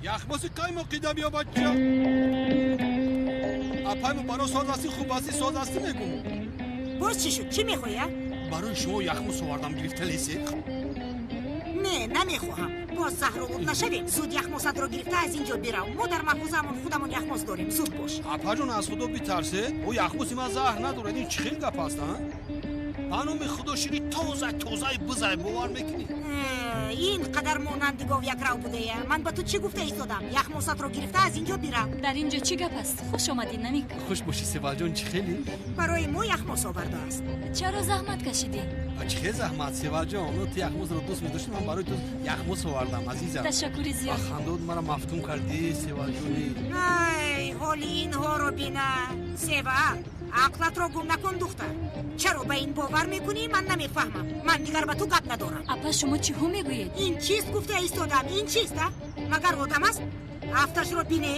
Яхмоси қаймоқида биё бача. Апай Мубаро соз ҳастӣ, хуб ҳастӣ, соз ҳастӣ мегӯм. Боз чӣ шуд? Чӣ мехоҳӣ? Барои шумо яхмос овардам, гирифта лесед. Не, намехоҳам. Боз заҳролуд нашавем. Зуд яхмосатро гирифта аз ин ҷо бирав. Мо дар мағозаамон худамон яхмос дорем. Зуд бош. Апаҷон, аз худо битарсед. О яхмоси ман заҳр надорад. Ин чӣ хел гап аст, а? Ба номи худо шири тоза тозаи бизай, бовар мекунӣ? Ин қадар монанди гов якрав будая. Ман ба ту чӣ гуфта истодам? Яхмосатро гирифта аз ин ҷо бирав. Дар ин ҷо чӣ гап аст? Хуш омадӣ, Намик. Хуш бошӣ, Севалҷон, чӣ хеле? Барои мо яхмос овардааст. Чаро заҳмат кашидӣ? Чӣ хел заҳмат, Севалҷон? Ту яхмосро дӯст медошти, ман барои ту яхмос овардам, азизам. Ташаккури зиёд. Хандод маро мафтун кардӣ, Севалҷони. Ай, ҳоли инҳоро бина. Сева, ақлатро гум накун, духтар. Чаро ба ин бовар мекунӣ, ман намефаҳмам. Ман дигар ба ту гап надорам. Апа, шумо чиҳо мегӯед? Ин чист гуфта истодам, ин чист, а? Магар одам аст? Афташро бине,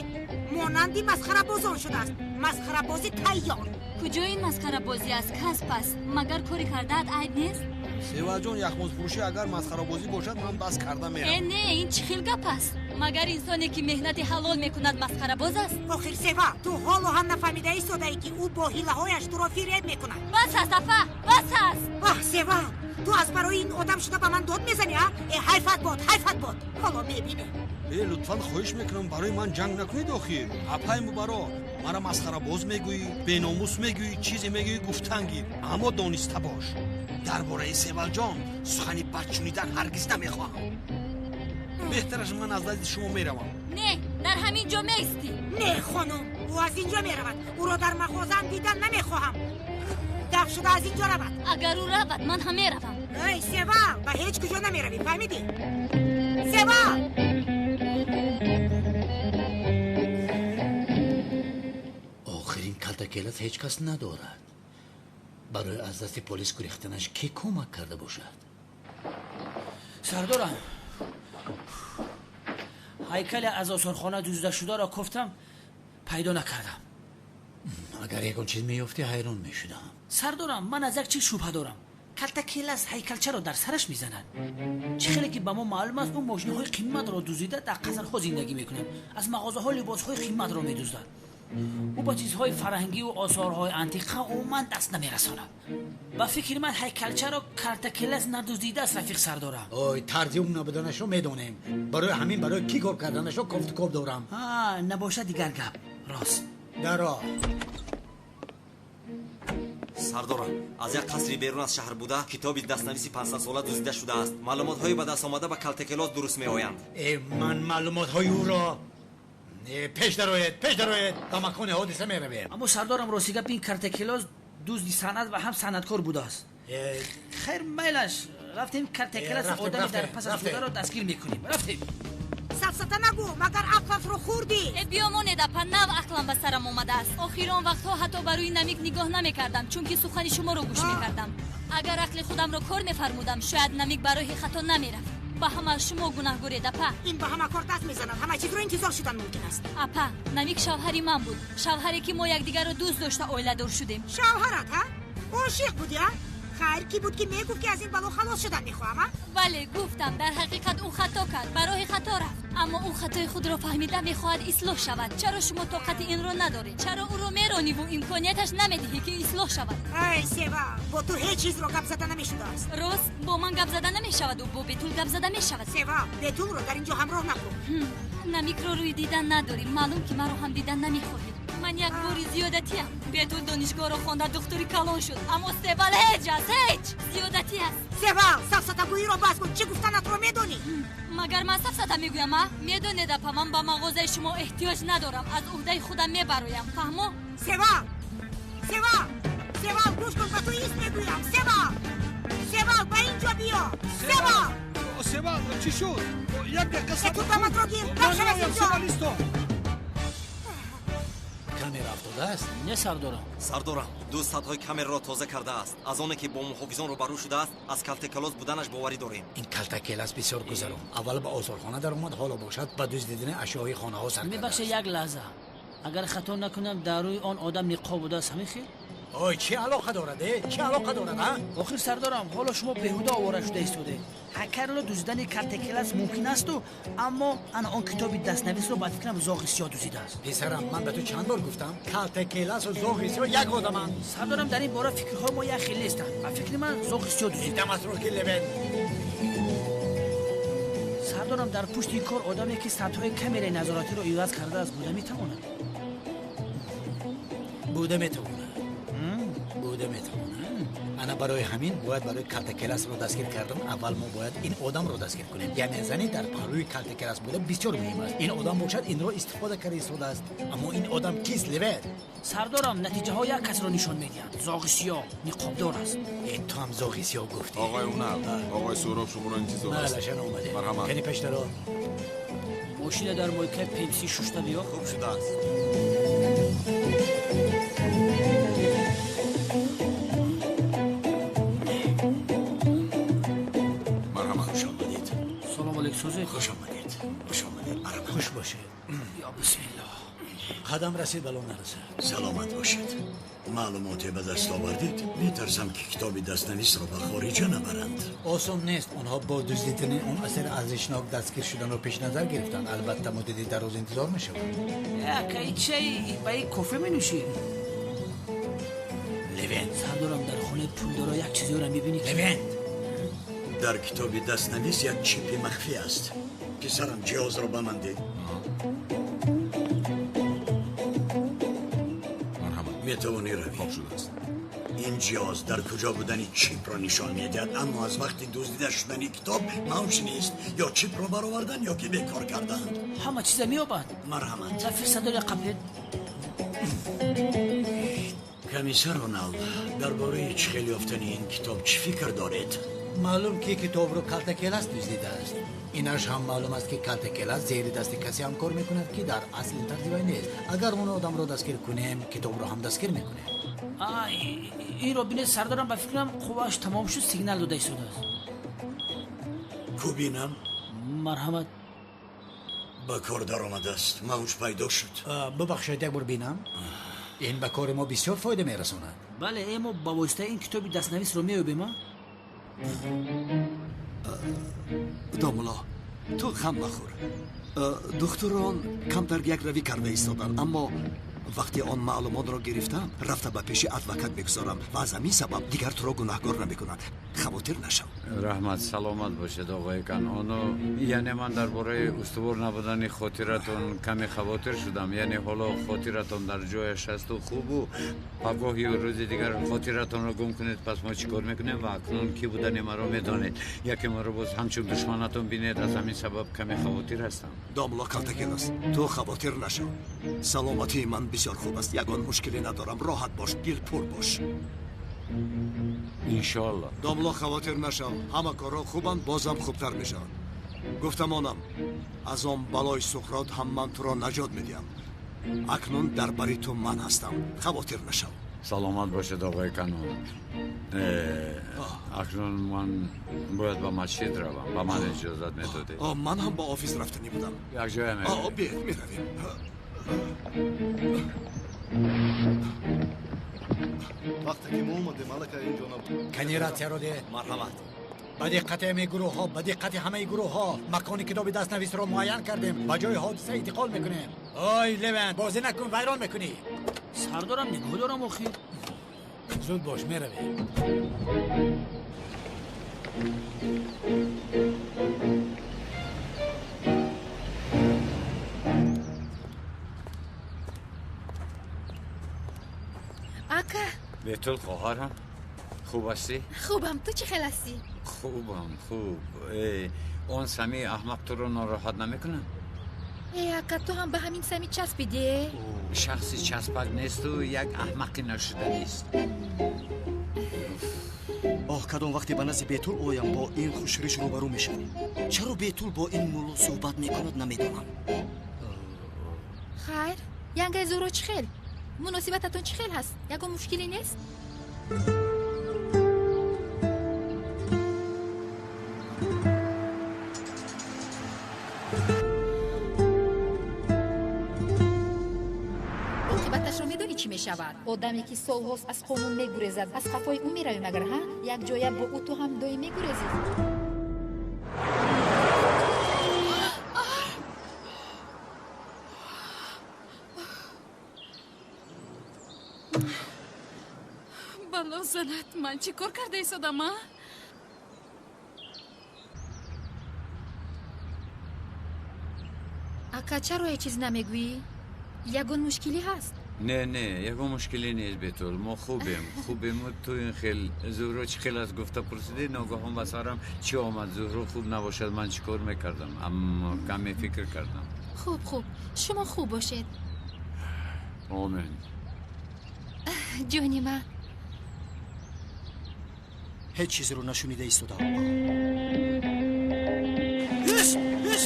монанди масхарабозон шудааст. Масхарабози тайёр. Куҷо ин масхарабозӣ аст? Касб аст. Магар кори кардаат айб нест? Севалҷон, яхмозфурӯшӣ агар масхарабозӣ бошад, ман бас карда меравам. Э, не, ин чӣ хел гап аст? Магар инсоне ки меҳнати ҳалол мекунад масхарабоз аст? Охир Сева, ту ҳоло ҳам нафаҳмида истодаӣ, ки ӯ бо ҳилаҳояш туро фиреб мекунад. Бас аст, апа, бас аст. Аҳ, Сева, ту аз барои ин одам шуда ба ман дод мезанӣ, а? Э, ҳайфат бод, ҳайфат бод. Ҳоло мебинем. Э, лутфан хоҳиш мекунам, барои ман ҷанг накунед охир. Апай Мубаро, мара масхарабоз мегӯӣ, беномус мегӯӣ, чизе мегӯӣ, гуфтан гир. Аммо дониста бош, дар бораи Севалҷон сухани бад шунидан ҳаргиз намехоҳам. Беҳтараш ман аз назди шумо меравам. Не, дар ҳамин ҷо меистӣ. Не, хонум, ӯ аз ин ҷо меравад. Ӯро дар мағозаам дидан намехоҳам. Даф шуда аз ин ҷо равад. Агар ӯ равад, ман ҳам меравам. Эй, Севал, ба ҳеҷ куҷо намеравӣ, фаҳмидӣ? Севал! Охирин калтакелас ҳеҷ кас надорад. Барои аз дасти полис гурехтанаш кӣ кӯмак карда бошад? Сардорам, ҳайкале аз осорхона дуздида шударо кофтам, пайдо накардам. Агар ягон чиз меёфтӣ, ҳайрон мешудам. Сардорам, ман аз як чиз шубҳа дорам. Калтакелас ҳайкалчаро дар сараш мезанад. Чӣ хеле ки ба мо маълум аст, ӯ мошинаҳои қиматро дуздида дар қасрҳо зиндагӣ мекунад, аз мағозаҳо либосҳои қиматро медуздад. Ӯ ба чизҳои фарҳангиву осорҳои антиқа умуман даст намерасонад. Ба фикри ман, ҳайкалчаро Калтакелас надуздидааст, рафиқ сардорам. Ой, тарзи ӯ набуданашро медонем. Барои ҳамин барои кӣ кор карданашро кофтукоб дорам. Набошад дигар гап. Рост. Даро. Сардорам, аз як қасри берун аз шаҳр буда китоби дастнависи 500-сола дуздида шудааст. Маълумотҳои ба даст омада ба Калтакелос дуруст меоянд. Э, ман маълумотҳои ӯро пеш дароед, пеш дароед, ба макони ҳодиса меравем. Аммо сардорам, рости гап, ин Картакелос дузди санъат ва ҳам санъаткор будааст. Хайр, майлаш, рафтем. Картакелос одами дар пасаш бударо дастгир мекунем. Рафтем. Сафсата нагӯ, магар ақлатро хӯрдӣ? Э, биёмонед, апа, нав ақлам ба сарам омадааст. Охири он вақтҳо ҳатто ба рӯи Намик нигоҳ намекардам, чунки сухани шуморо гӯш мекардам. Агар ақли худамро кор мефармудам, шояд Намик ба роҳи хато намерафт. Ба ҳама шумо гунаҳгоред, апа. Ин ба ҳама кор даст мезанад, ҳама чизро интизор шудан мумкин аст. Апа, Намик шавҳари ман буд, шавҳаре ки мо якдигарро дӯст дошта оиладор шудем. Шавҳарат, ҳа? Ошиқ будӣ, а? Хайр, кӣ буд, ки мегуфт, ки аз ин бало халос шудан мехоҳам, а? Бале, гуфтам. Дар ҳақиқат ӯ хато кард, ба роҳи хато рафт, аммо ӯ хатои худро фаҳмида мехоҳад ислоҳ шавад. Чаро шумо тоқати инро надоред? Чаро ӯро мерониву имконияташ намедиҳӣ, ки ислоҳ шавад? Ай, Сева, бо ту ҳеҷ чизро гап зада намешудааст. Рост, бо ман гап зада намешаваду бо Бетул гап зада мешавад. Сева, Бетулро дар ин ҷо ҳамроҳ накун. Намикро рӯи дидан надорӣ, маълум ки маро ҳам дидан намехоҳӣ. Ман як бори зиёдатиам. Бетул донишгоҳро хонда духтури калон шуд, аммо Севал ҳеҷ аст, ҳеҷ, зиёдатӣ аст. Севал, сафсатагӯиро бас кун. Чӣ гуфтанатро медонӣ? Магар ман сафсата мегӯям, а? Медонед, апа, ман ба мағозаи шумо эҳтиёҷ надорам, аз уҳдаи худам мебароям, фаҳмо? Севал, Севал, Севал, гӯш кун, ба ту ист мегӯям. Севал, Севал, ба ин ҷо биё. Севал! Севал, чӣ шуд? Як дақиқа сабр. Ту даматро гир, рафт шав аз ин ҷо. Севал, исто. Камера афтодааст? Не, сардорам. Сардорам, ду садҳои камераро тоза кардааст. Аз оне ки бо муҳофизон рӯбарӯ шудааст, аз Калтакелос буданаш боварӣ дорем. Ин Калтакелас бисёр гузарон. Аввал ба осорхона даромад, ҳоло бошад ба дуздидани ашёи хонаҳо сар Мебахшед, як лаҳза. Агар хато накунам, дар рӯи он одам ниқоб будааст, ҳамин хел? Ой, чӣ алоқа дорад, чӣ алоқа дорад, а? Охир сардорам, ҳоло шумо беҳуда овора шуда истодед. Ҳайкалро дуздидани Калтакелас мумкин асту, аммо ана он китоби дастнависро ба фикрам Зоғи Сиёҳ дуздидааст. Писарам, ман ба ту чанд бор гуфтам, Калтакеласу Зоғи Сиёҳ як одаманд. Сардорам, дар ин бора фикрҳои мо як хел нестанд. Ба фикри ман Зоғи Сиёҳ дуздидааст. Даматро ки Левент. Сардорам, дар пушти ин кор одаме ки сатҳҳои камераи назоратиро иваз кардааст буда метавонад. Буда метавонад. Буда метавонад. Ана барои ҳамин бояд барои Калтакеласро дастгир кардан аввал мо бояд ин одамро дастгир кунем. Яъне зани дар паҳлӯи Калтакелас буда бисёр муҳим аст. Ин одам бошад инро истифода карда истодааст. Аммо ин одам кист, Левент? Сардорам, натиҷаҳо як касро нишон медиҳанд. Зоғи Сиёҳ ниқобдор аст. Ту ҳам Зоғи Сиёҳ гуфтӣ. Оғои Унал, оғои Суҳроб шуморо интизор аст. Малашан омаде. Марҳамат. Кани пештаро. Мошина дар мойкаи пемси шушта биё. Хуб шудааст. Марҳамат. Хуш омадед. Салом алейк, созед. Хуш омадед. Хуш омадед. Марҳамат. Хуш бошед. Ё бисмиллоҳ. Қадам расид, бало нарасад. Саломат бошед. Маълумоте ба даст овардед? Метарсам ки китоби дастнависро ба хориҷа набаранд. Осон нест. Онҳо бо дуздидани он асари арзишнок дастгир шуданро пеш назар гирифтанд. Албатта муддати дароз интизор мешаванд. Ака, и чай ба ин кофе менӯшӣ? Левент. Сардорам, дар хонаи пулдоро як чизеро мебинӣ ки Левент. Дар китоби дастнавис як чипи махфӣ аст. Писарам, ҷиҳозро ба ман деҳ. Марҳамат. Метавонӣ равӣ. Хоб шудааст. Ин ҷиҳоз дар куҷо будани чипро нишон медиҳад, аммо аз вақти дуздида шудани китоб мавҷ нест. Ё чипро баровардан, ё ки бекор карданд. Ҳама чиза меёбад. Марҳамат. Рафиқ сардори қаблед. Комиссар Роналд, дар бораи чӣ хел ёфтани ин китоб чӣ фикр доред? Маълум ки китобро Калтакелас дуздидааст. Инаш ҳам маълум аст ки Калтакелас зери дасти касе ҳамкор мекунад ки дар асл ин тарзи вай нест. Агар он одамро дастгир кунем, китобро ҳам дастгир мекунем. Инро бинед, сардорам, ба фикрам қуввааш тамом шуд, сигнал дода истодааст. Ку бинам? Марҳамат. Ба кор даромадааст. Мавҷ пайдо шуд. Бубахшед, як бор бинам. Ин ба кори мо бисёр фоида мерасонад. Бале, мо ба воситаи ин китоби дастнависро меёбем, а? Домулло, ту ғам махӯр. Духтурон камтар якравӣ карда истоданд, аммо вақте он маълумотро гирифтам, рафта ба пеши адвокат мегузорам ва аз ҳамин сабаб дигар туро гунаҳгор намекунанд. Хавотир нашав. Раҳмат, саломат бошед, оғои Канону. Яъне ман дар бораи устувор набудани хотиратон каме хавотир шудам. Яъне ҳоло хотиратон дар ҷояш асту хубу пагоҳи рӯзи дигар хотиратонро гум кунед, пас мо чӣ кор мекунем? Ва акнун кӣ будани маро медонед. Яке маро боз ҳамчун душманатон бинед, аз ҳамин сабаб каме хавотир ҳастам. Домулло Калтакелас, ту хавотир нашав. Саломатии ман бисёр хуб аст, ягон мушкиле надорам. Роҳат бош, дилпур бош. Иншоалло. Домулло, хавотир нашав, ҳама корҳо хубанд, бозам хубтар мешаванд. Гуфтамонам, аз он балои Суқрот ҳам ман туро наҷот медиҳам. Акнун дар бари ту ман ҳастам, хавотир нашав. Саломат бошед, оғои Канон. Акнун ман бояд ба масҷид равам. Ба ман иҷозат медодед? Ман ҳам ба офис рафтанӣ будам. Якҷоя меравем. Биед, меравем. Вақте ки мо омадем, аллакай ин ҷо набуд. Кани ратсияро деҳ. Марҳамат. Ба диққати ҳамаи гурӯҳҳо, ба диққати ҳамаи гурӯҳҳо макони китоби дастнависро муайян кардем. Ба ҷои ҳодиса интиқол мекунем. Ой, Левент, бозӣ накун, вайрон мекунӣ. Сардорам, нигоҳ дорам охир. Зуд бош, меравем. Ака. Бетул, хоҳарам, хуб ҳастӣ? Хубам, ту чӣ хел ҳастӣ? Хубам, хуб. Он Сами аҳмақ туро нороҳат намекунад? Ака, ту ҳам ба ҳамин Сами часпидӣ? Шахси часпак несту як аҳмақи нашуданист. Оҳ, кадом вақте ба назди Бетул оям, бо ин хушриш рӯбарӯ мешавем. Чаро Бетул бо ин мулло суҳбат мекунад, намедонам. Хайр, янгаи Зуро чӣ хел? Муносибататон чӣ хел ҳаст? Ягон мушкиле нест? Оқибаташро медонӣ чӣ мешавад? мешавад. Одаме ки солҳост аз қонун мегурезад, аз қафои ӯ меравӣ магар, ҳа? Якҷоя бо ӯ ту ҳам доим мегурезӣ. Бало занат, ман чӣ кор карда истодам, а? Ака, чаро ҳеҷ чиз намегӯӣ? Ягон мушкилӣ ҳаст? Не, не, ягон мушкилӣ нест, Бетул. Мо хубем, хубему. Ту ин хел Зуҳро чӣ хел аст гуфта пурсидӣ, ногаҳон ба сарам чӣ омад? Зуҳро хуб набошад, ман чӣ кор мекардам? Аммо каме фикр кардам. Хуб, хуб, шумо хуб бошед. Омин. Ҷони ман. Ҳеҷ чизеро нашунида истодам.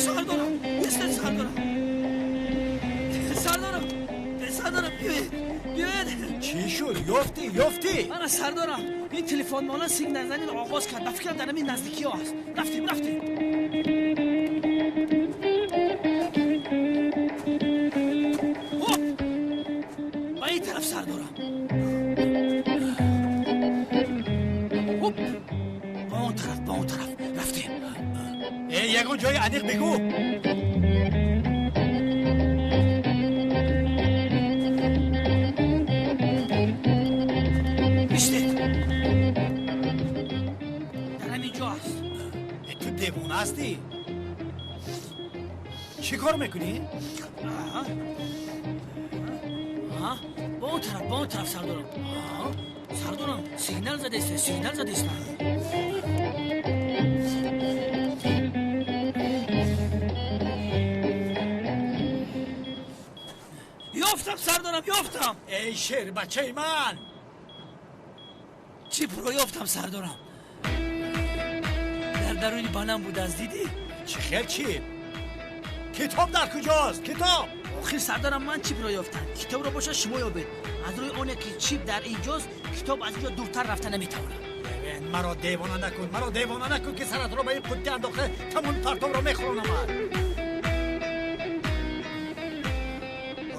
Сардорам, сардорам, сардорам, сардорам, биёед, биёед. Чӣ шуд? Ёфтӣ, ёфтӣ? Ана сардорам, ин телефонмона сигналзаниро оғоз кард. Ба фикрам дар ҳамин наздикиҳо аст. Рафтем, рафтем. Хоп, ба ин тараф, сардорам. Хоп, ба он тараф, ба он тараф рафтем. Ягон ҷои аниқ бигӯ. Биштед, дар ҳамин ҷо аст. Ту девона ҳастӣ? Чӣ кор мекунӣ? Ба он тараф, ба он тараф, сардорам. Сардорам, сигнал задеста, сигнал задеста. Ёфтам, сардорам, ёфтам. Эй шер бачаи ман! Чипро ёфтам, сардорам. Дар даруни банам будааст, дидӣ? Чӣ хел чип? Китоб дар куҷост? Китоб? Охир сардорам, ман чипро ёфтам. Китобро бошад шумо ёбед. Аз рӯи оне ки чип дар инҷост, китоб аз инҷо дуртар рафта наметавонад. Маро девона накун, маро девона накун, ки саратро ба ин қуттӣ андохта тамоми партобро мехӯронамад.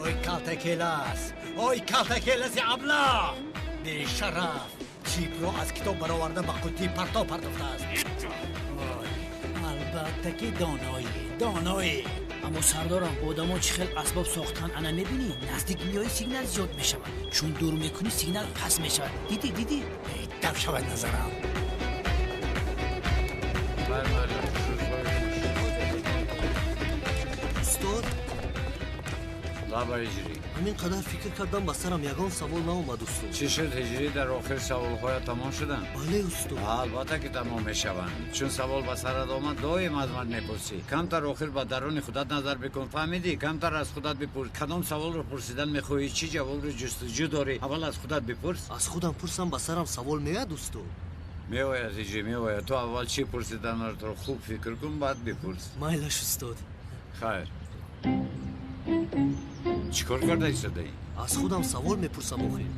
Ой калтакелас, ой калтакеласи аблаҳ! Бешараф, чипро аз китоб бароварда ба қуттии партоб партофтааст. Ой, албатта ки доноӣ, доноӣ. Аммо сардорам, одамон чӣ хел асбоб сохтан, ана мебинӣ? Наздик меоӣ, сигнал зиёд мешавад, чун дур мекунӣ, сигнал паст мешавад. Дидӣ, дидӣ? Дав шавад назарам. Устод, лаба ҳиҷрӣ. Ҳамин қадар фикр кардам, ба сарам ягон савол наомад, устод. Чӣ шуд, ҳиҷрӣ? Дар охир саволҳоя тамом шуданд? Бале, устод. Албатта ки тамом мешаванд. Чун савол ба сарат омад, доим аз ман мепурсӣ. Камтар охир ба даруни худат назар бикун, фаҳмидӣ? Камтар аз худат бипурс. Кадом саволро пурсидан мехоҳӣ, чӣ ҷавобро ҷустуҷӯ дорӣ? Аввал аз худат бипурс. Аз худам пурсам, ба сарам савол меояд, устод? Меояд, ҳиҷрӣ, меояд. Ту аввал чӣ пурсиданатро хуб фикр кун, баъд бипурс. Майлаш, устод. Хайр. Чӣ кор карда истодаӣ? Аз худам савол мепурсам охир.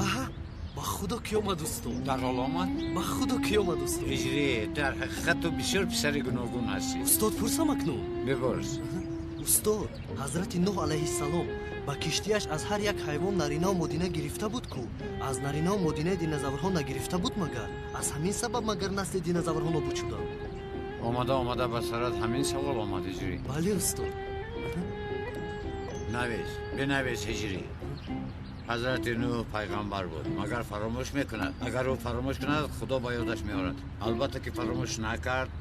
Аҳа, ба худо ки омад, устод. Дарҳол омад? Ба худо ки омад, устод. Ҳиҷрӣ, дар ҳақиқат ту бисёр писари гуногун ҳастӣ. Устод, пурсам акнун? Бипурс. Устод, ҳазрати Нуҳ алайҳиссалом ба киштиаш аз ҳар як ҳайвон наринаву модина гирифта буд ку? Аз наринаву модинаи динозаврҳо нагирифта буд магар? Аз ҳамин сабаб магар насли динозаврҳо нобуд шуданд? Омада омада ба сарат ҳамин савол омад, ҳиҷрӣ? Бале, устод. Навис, бинавис, ҳиҷрӣ. Ҳазрати Нуҳ пайғамбар буд, магар фаромӯш мекунад? Агар ӯ фаромӯш кунад, Худо ба ёдаш меорад. Албатта ки фаромӯш накард.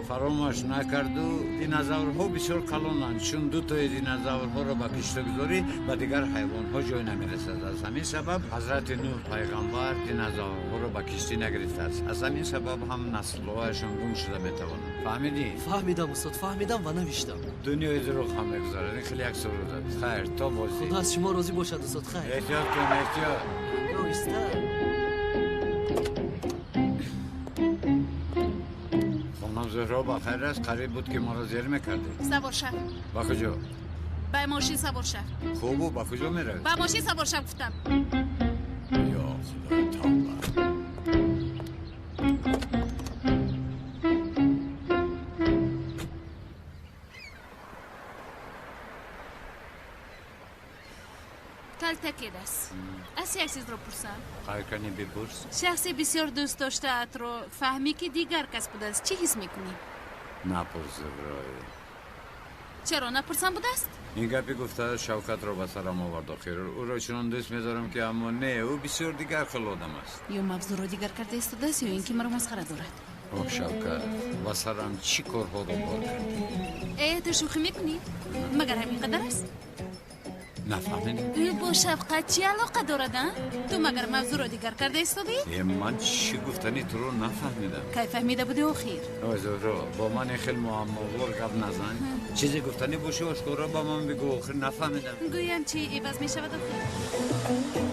Фаромӯш накарду динозаврҳо бисёр калонанд. Чун дутои динозаврҳоро ба киштӣ гузорӣ, ба дигар ҳайвонҳо ҷой намерасад. Аз ҳамин сабаб ҳазрати Нуҳ пайғамбар динозаврҳоро ба киштӣ нагирифтааст. Аз ҳамин сабаб ҳам наслҳояшон гум шуда метавонанд. Фаҳмидӣ? Фаҳмидам, устод, фаҳмидам ва навиштам. Дунёи дурӯғ ҳам мегузарад. Ин хеле як суруд аст. Хайр, то бозӣ. Худо аз шумо розӣ бошад, устод. Хайр. Эҳтиёт кун, эҳтиёт. Оҳиста. Зуҳро ба хайр аст? Қариб буд ки моро зер мекардед. Савор шав. Ба куҷо? Ба мошин савор шав. Хубу, ба куҷо меравед? Ба мошин савор шав гуфтам. Ё Худои тавба. Аз як чизро пурсам. Хайр, кани бипурс. Шахсе бисёр дӯст доштаатро фаҳмӣ, ки дигар кас будааст, чӣ ҳис мекунӣ? Напурс, Зуҳрои. Чаро напурсам будааст? Ин гапи гуфта Шавкатро ба сарам овард охир. Ӯро чунон дӯст медорам, ки аммо не, ӯ бисёр дигар хел одам аст. Ё мавзӯъро дигар карда истодааст, ё ин ки маро масхара дорад. О, Шавкат, ба сарам чӣ корҳоро бор кардӣ? Э, ту шӯхӣ мекунӣ? Магар ҳамин қадар аст? Нафаҳмидам. Ӯ бо шафқат чӣ алоқа дорад, а? Ту магар мавзӯъро дигар карда истодӣ? Э, ман чӣ гуфтани туро нафаҳмидам. Кай фаҳмида будӣ охир? Ой, Зуҳро, бо ман ин хел муаммовор гап назан. Чизе гуфтанӣ бошӣ, ошкоро ба ман бигӯ, охир нафаҳмидам. Гӯям, чӣ иваз мешавад охир?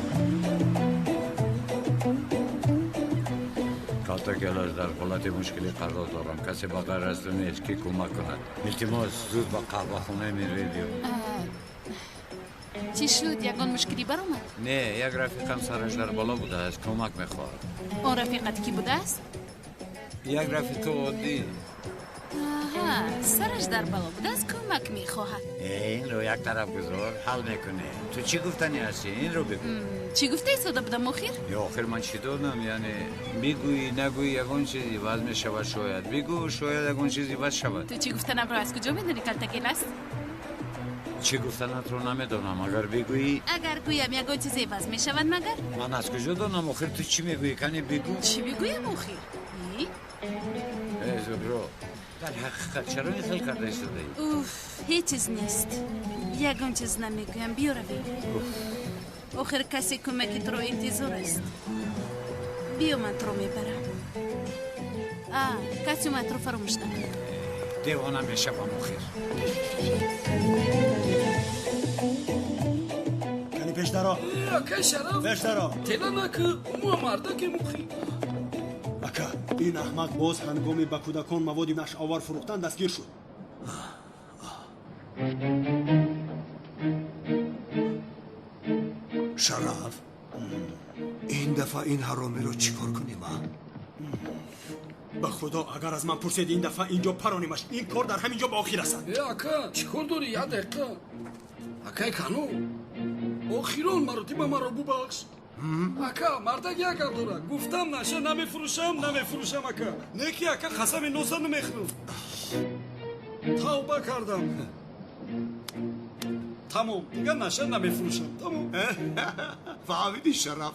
Калтакелаш дар ҳолати мушкилӣ қарор дорам. Касе ба ғайр аз ту нест, ки кӯмак кунад. Илтимос, зуд ба қаҳвахонаи Мирве биё. Чӣ шуд? Ягон мушкилӣ баромад? Не, як рафиқам сараш дар бало будааст, кӯмак мехоҳад. Он рафиқат кӣ будааст? Як рафиқи оддӣ. Аҳа, сараш дар бало будааст, кӯмак мехоҳад. Э, инро як тараф гузор, ҳал мекунем. Ту чӣ гуфтанӣ ҳастӣ? Инро бигӯ. Чӣ гуфта истода будам охир? Ё охир ман чӣ донам? Яъне бигӯӣ, нагӯӣ, ягон чиз иваз мешавад шояд. Бигӯ, шояд ягон чиз иваз шавад. Ту чӣ гуфтанамро аз куҷо медонӣ, Калтакелас? Чӣ гуфтанатро намедонам. Агар бигӯӣ. Агар гӯям, ягон чиз иваз мешавад магар? Ман аз куҷо донам охир, ту чӣ мегӯӣ? Кани бигӯ. Чӣ бигӯям охир? Э, Зуҳро, дар ҳақиқат чаро ин хел карда истодаӣ? Уф, ҳеҷ чиз нест. Ягон чиз намегӯям, биё равем. Охир касе кӯмаки туро интизор аст. Биё, ман туро мебарам. А, костюматро фаромӯш накун. Девона мешавам охир. Кани пештаро. Акай Шараф. Пештаро. Тела накӣ, мо мардакем охир. Ака, ин аҳмақ боз ҳангоми ба кӯдакон маводи нашъаовар фурӯхтан дастгир шуд. Шараф, ин дафъа ин ҳаромиро чӣ кор кунем, а? Ба худо, агар аз ман пурсед, ин дафъа инҷо паронимаш, ин кор дар ҳамин ҷо ба охир расад. Э, ака, чӣ кор дорӣ? Як дақиқа. Акай Кану, охирон маротиба маро бубахш. Ака, мардак як гап дорад. Гуфтам, наша намефурӯшам, намефурӯшам, ака. Не ки, ака, қасами носа намехӯрам. Тавба кардам. Тамом, дигар наша намефурӯшам. Тамом. Фаҳмидӣ, Шараф,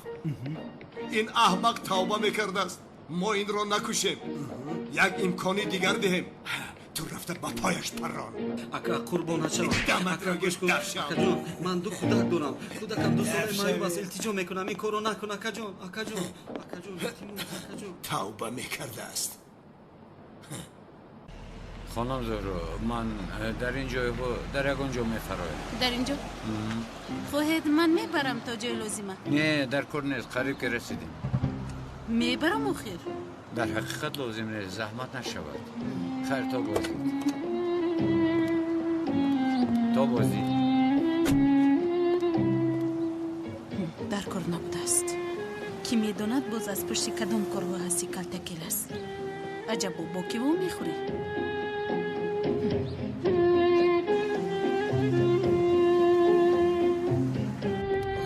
ин аҳмақ тавба мекардааст. Мо инро накушем, як имкони дигар диҳем. Ту рафта ба пояш парон. Ака, қурбоначаро. Даматро Ака, гӯш кун. дафшам. Акаҷон, ман ду худак дорам. Худакам 2 солаи маъюб аст. Илтиҷо мекунам, ин корро накун, акаҷон. Акаҷон, акаҷон, илтимос, акаҷон. Тавба мекардааст. Хонам Зуҳро, ман дар ин ҷойҳо дар ягон ҷо мефароям. Дар ин ҷо? Хоҳед, ман мебарам то ҷои лозима. Не, дар кор нест, қариб ки расидем. Мебарам охир. Дар ҳақиқат лозим нест, заҳмат нашавад. Хайр, то боздид. То боздид. Дар кор набудааст. Кӣ медонад, боз аз пушти кадом корҳо ҳасти, Калтакелас. Аҷабо, бо кӣ во мехӯрӣ?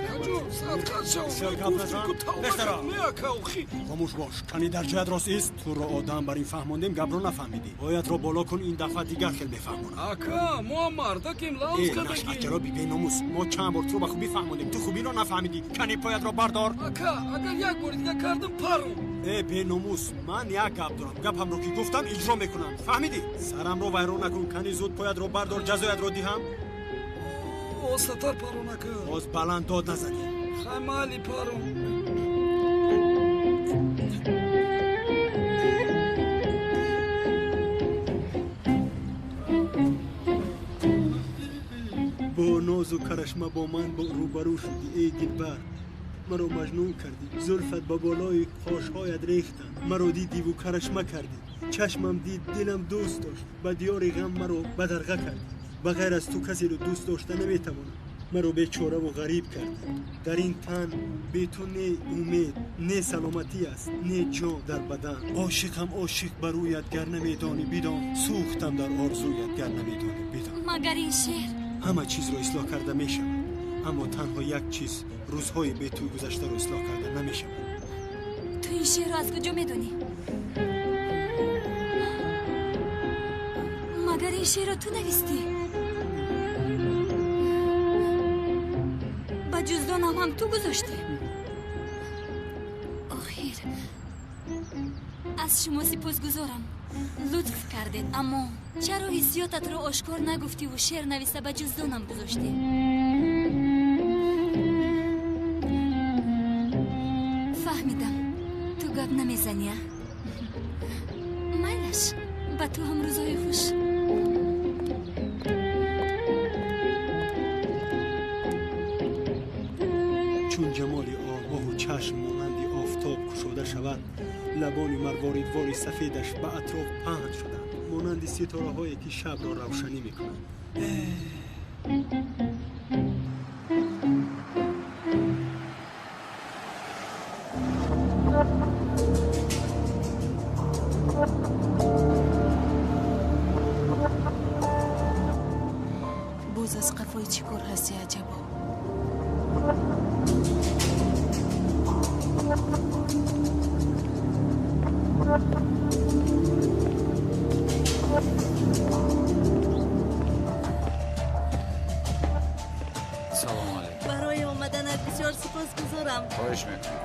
Акаҷон, садқат шав. Гуфтӣ ку тавба кардам. Не, ака, охир. Хомӯш бош. Кани дар ҷоят рост ист. Туро одам бар ин фаҳмондем, гапро нафаҳмидӣ. Поятро боло кун, ин дафъа дигар хел мефаҳмонам. Ака, мо мардакем, лавз Э, кардагем. нашъаҷароби беномус, мо чанд бор туро ба хубӣ фаҳмондем, ту хубиро нафаҳмидӣ. Кани поятро бардор. Ака, агар як бори дигар кардам, паром. Э, беномус, ман як гап дорам. Гапамро ки гуфтам, иҷро мекунам. Фаҳмидӣ? Сарамро вайрон накун. Кани зуд поятро бардор, ҷазоятро диҳам. Остатар парон, ака. Боз баланд дод назанӣ. Хай, майли, паром. Бо нозу карашма бо ман рӯбарӯ шудӣ, эй дилбар, маро маҷнун кардӣ. Зулфат ба болои қошҳоят рехтанд. Маро дидиву карашма кардӣ. Чашмам дид, дилам дӯст дошт. Ба диёри ғам маро бадарға кардӣ. Ба ғайр аз ту касеро дӯст дошта наметавонам. Маро бечораву ғариб кардӣ. Дар ин тан бе ту не умед, не саломатӣ аст, не ҷон дар бадан. Ошиқам, ошиқ ба рӯят, гар намедонӣ, бидон. Сӯхтам дар орзуят, гар намедонӣ, бидон. Магар ин шеър Ҳама чизро ислоҳ карда мешавад. Аммо танҳо як чиз рӯзҳои бе ту гузаштаро ислоҳ карда намешавад. Ту ин шеърро аз куҷо медонӣ? Магар ин шеърро ту навистӣ? Ба ҷуздонам ҳам ту гузоштӣ? Охир аз шумо сипосгузорам. Лутф кардед, аммо чаро ҳиссиётатро ошкор нагуфтиву шеър нависта ба ҷуздонам гузоштӣ? Фаҳмидам, ту гап намезанӣ, а? Майлаш, ба ту ҳам рӯзҳои хуш. Чун ҷамоли оғоҳу чашм монанди офтоб кушода шавад, лабони марворидвори сафедаш ба атроф паҳн шуданд, монанди ситораҳое ки шабро равшанӣ мекунанд. Боз аз қафои чӣ кор ҳастӣ аҷабо? Салом алейкум. Барои омаданат бисёр сипосгузорам. Хоҳиш мекунам.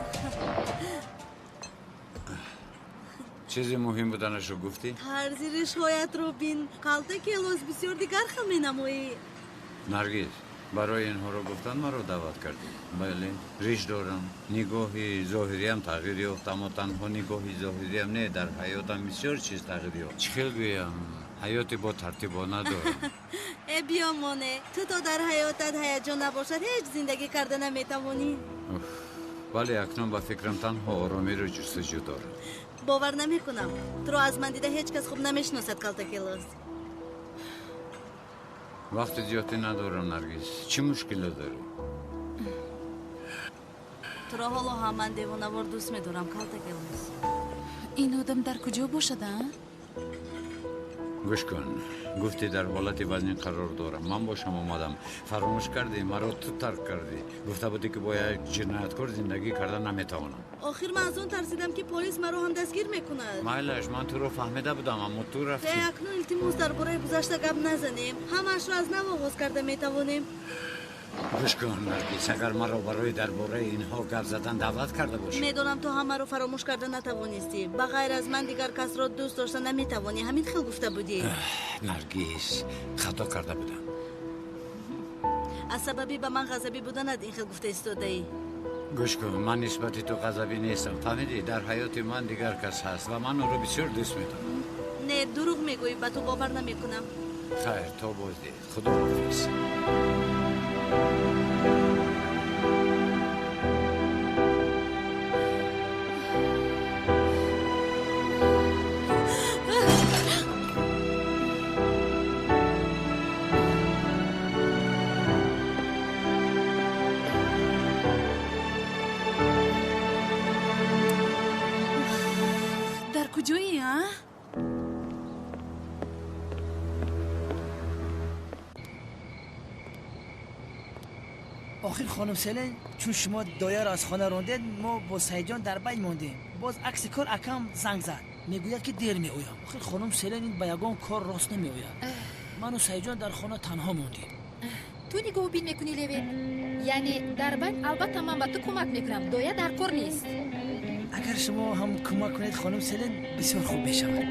Чизи муҳим буданашро гуфтӣ? Тарзи ришҳоятро бин. Қалта келос бисёр дигар хел менамоӣ. Наргиз, барои инҳоро гуфтан маро даъват кардӣ. Бале, риш дорам. Нигоҳи зоҳириям тағйир ёфт, аммо танҳо нигоҳи зоҳириям не, дар ҳаётам бисёр чиз тағйир ёфт. Чӣ хел гӯям, ҳаёти бо тартибона дорам. Э, биё моне, ту то дар ҳаётат ҳаяҷон набошад, ҳеҷ зиндагӣ карда наметавонӣ. Вале акнун ба фикрам танҳо оромиро ҷустуҷӯ дорам. Бовар намекунам. Туро аз ман дида ҳеҷ кас хуб намешиносад, Калтакелос. Вақти зиёде надорам, Наргиз. Чӣ мушкиле дорӣ? Туро ҳоло ҳам ман девонавор дӯст медорам, Калтакелос. Ин одам дар куҷо бошад, а? Гӯш кун, гуфтӣ дар ҳолати вазнин қарор дорам. Ман бошам омадам. Фаромӯш кардӣ, маро ту тарк кардӣ. Гуфта будӣ ки бо як ҷинояткор зиндагӣ карда наметавонам. Охир ман аз он тарсидам ки полис маро ҳам дастгир мекунад. Майлаш, ман туро фаҳмида будам, аммо ту рафтӣ. Э, акнун илтимос дар бораи гузашта гап назанем. Ҳамаашро аз нав оғоз карда метавонем. Гӯш кун, Наргиз, агар маро барои дар бораи инҳо гап задан даъват карда бошӣ. Медонам ту ҳамаро фаромӯш карда натавонистӣ. Ба ғайр аз ман дигар касро дӯст дошта наметавонӣ. Ҳамин хел гуфта будӣ. Наргиз, хато карда будам. Аз сабаби ба ман ғазабӣ буданат ин хел гуфта истодаӣ. Гӯш кун, ман нисбати ту ғазабӣ нестам. Фаҳмидӣ, дар ҳаёти ман дигар кас ҳаст ва ман ӯро бисёр дӯст медорам. Не, дурӯғ мегӯӣ, ба ту бовар намекунам. Хайр, то боздид. Худоҳофиз. Дар куҷоӣ, а? Охир хонум Селен, чун шумо дояро аз хона рондед, мо бо Саидҷон дар байн мондем. Боз акси кор акам занг зад, мегӯяд ки дер меоям. Охир хонум Селен ин ба ягон кор рост намеояд. Ману Саидҷон дар хона танҳо мондем. Ту нигоҳубин мекунӣ, Левен? Яъне дар байн албатта ман ба ту кӯмак мекунам, доя дар кор нест. Агар шумо ҳам кӯмак кунед, хонум Селен, бисёр хуб мешавад.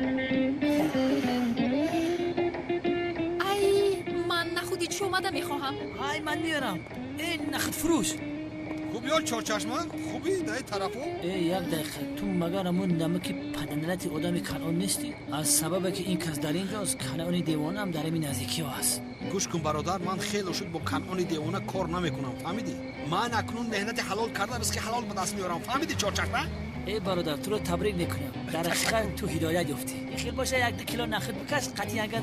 Ай, ман нахуди чӣ омада мехоҳам. Ай, ман меорам. Э, нахудфурӯш. Хуб ё чорчашма? Хубӣ дар ин тарафо? Э, як дақиқа, ту магар ҳамон намаки паданалати одами Канъон нестӣ? Аз сабабе ки ин кас дар ин ҷост, Канъони девона ҳам дар ҳамин наздикиҳо аст. Гӯш кун бародар, ман хело шуд бо Канъони девона кор намекунам, фаҳмидӣ? Ман акнун меҳнати ҳалол карда ризқи ҳалол ба даст меорам, фаҳмидӣ чорчашма? Э бародар, туро табрик мекунам. Дар ҳақиқат ту ҳидоят ёфтӣ. Хел боша, як-ду кило нахуд бикаш, қатъиян агар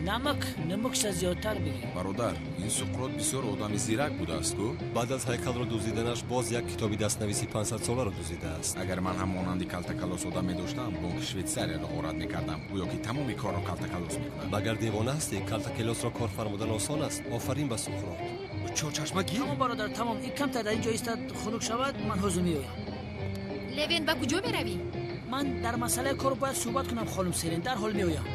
намак намукша зиёдтар бигир. Бародар, ин Суқрот бисёр одами зирак будааст ку? Баъд аз ҳайкалро дуздиданаш боз як китоби дастнависи 500-соларо дуздидааст. Агар ман ҳам монанди Калтакалос одам медоштам, бонки Швейтсарияро ғорат мекардам. Гӯё ки тамоми корро Калтакалос мекунад. Магар девона ҳастӣ? Калтакелосро кор фармудан осон аст. Офарин ба Суқрот. Чорчашма гир. Тамом бародар, тамом. Ин камтар дар ин ҷо истад, хунук шавад, ман ҳозир меоям. Левен, ба куҷо меравӣ? Ман дар масъалаи кор бояд суҳбат кунам, хонум Селен, дарҳол меоям.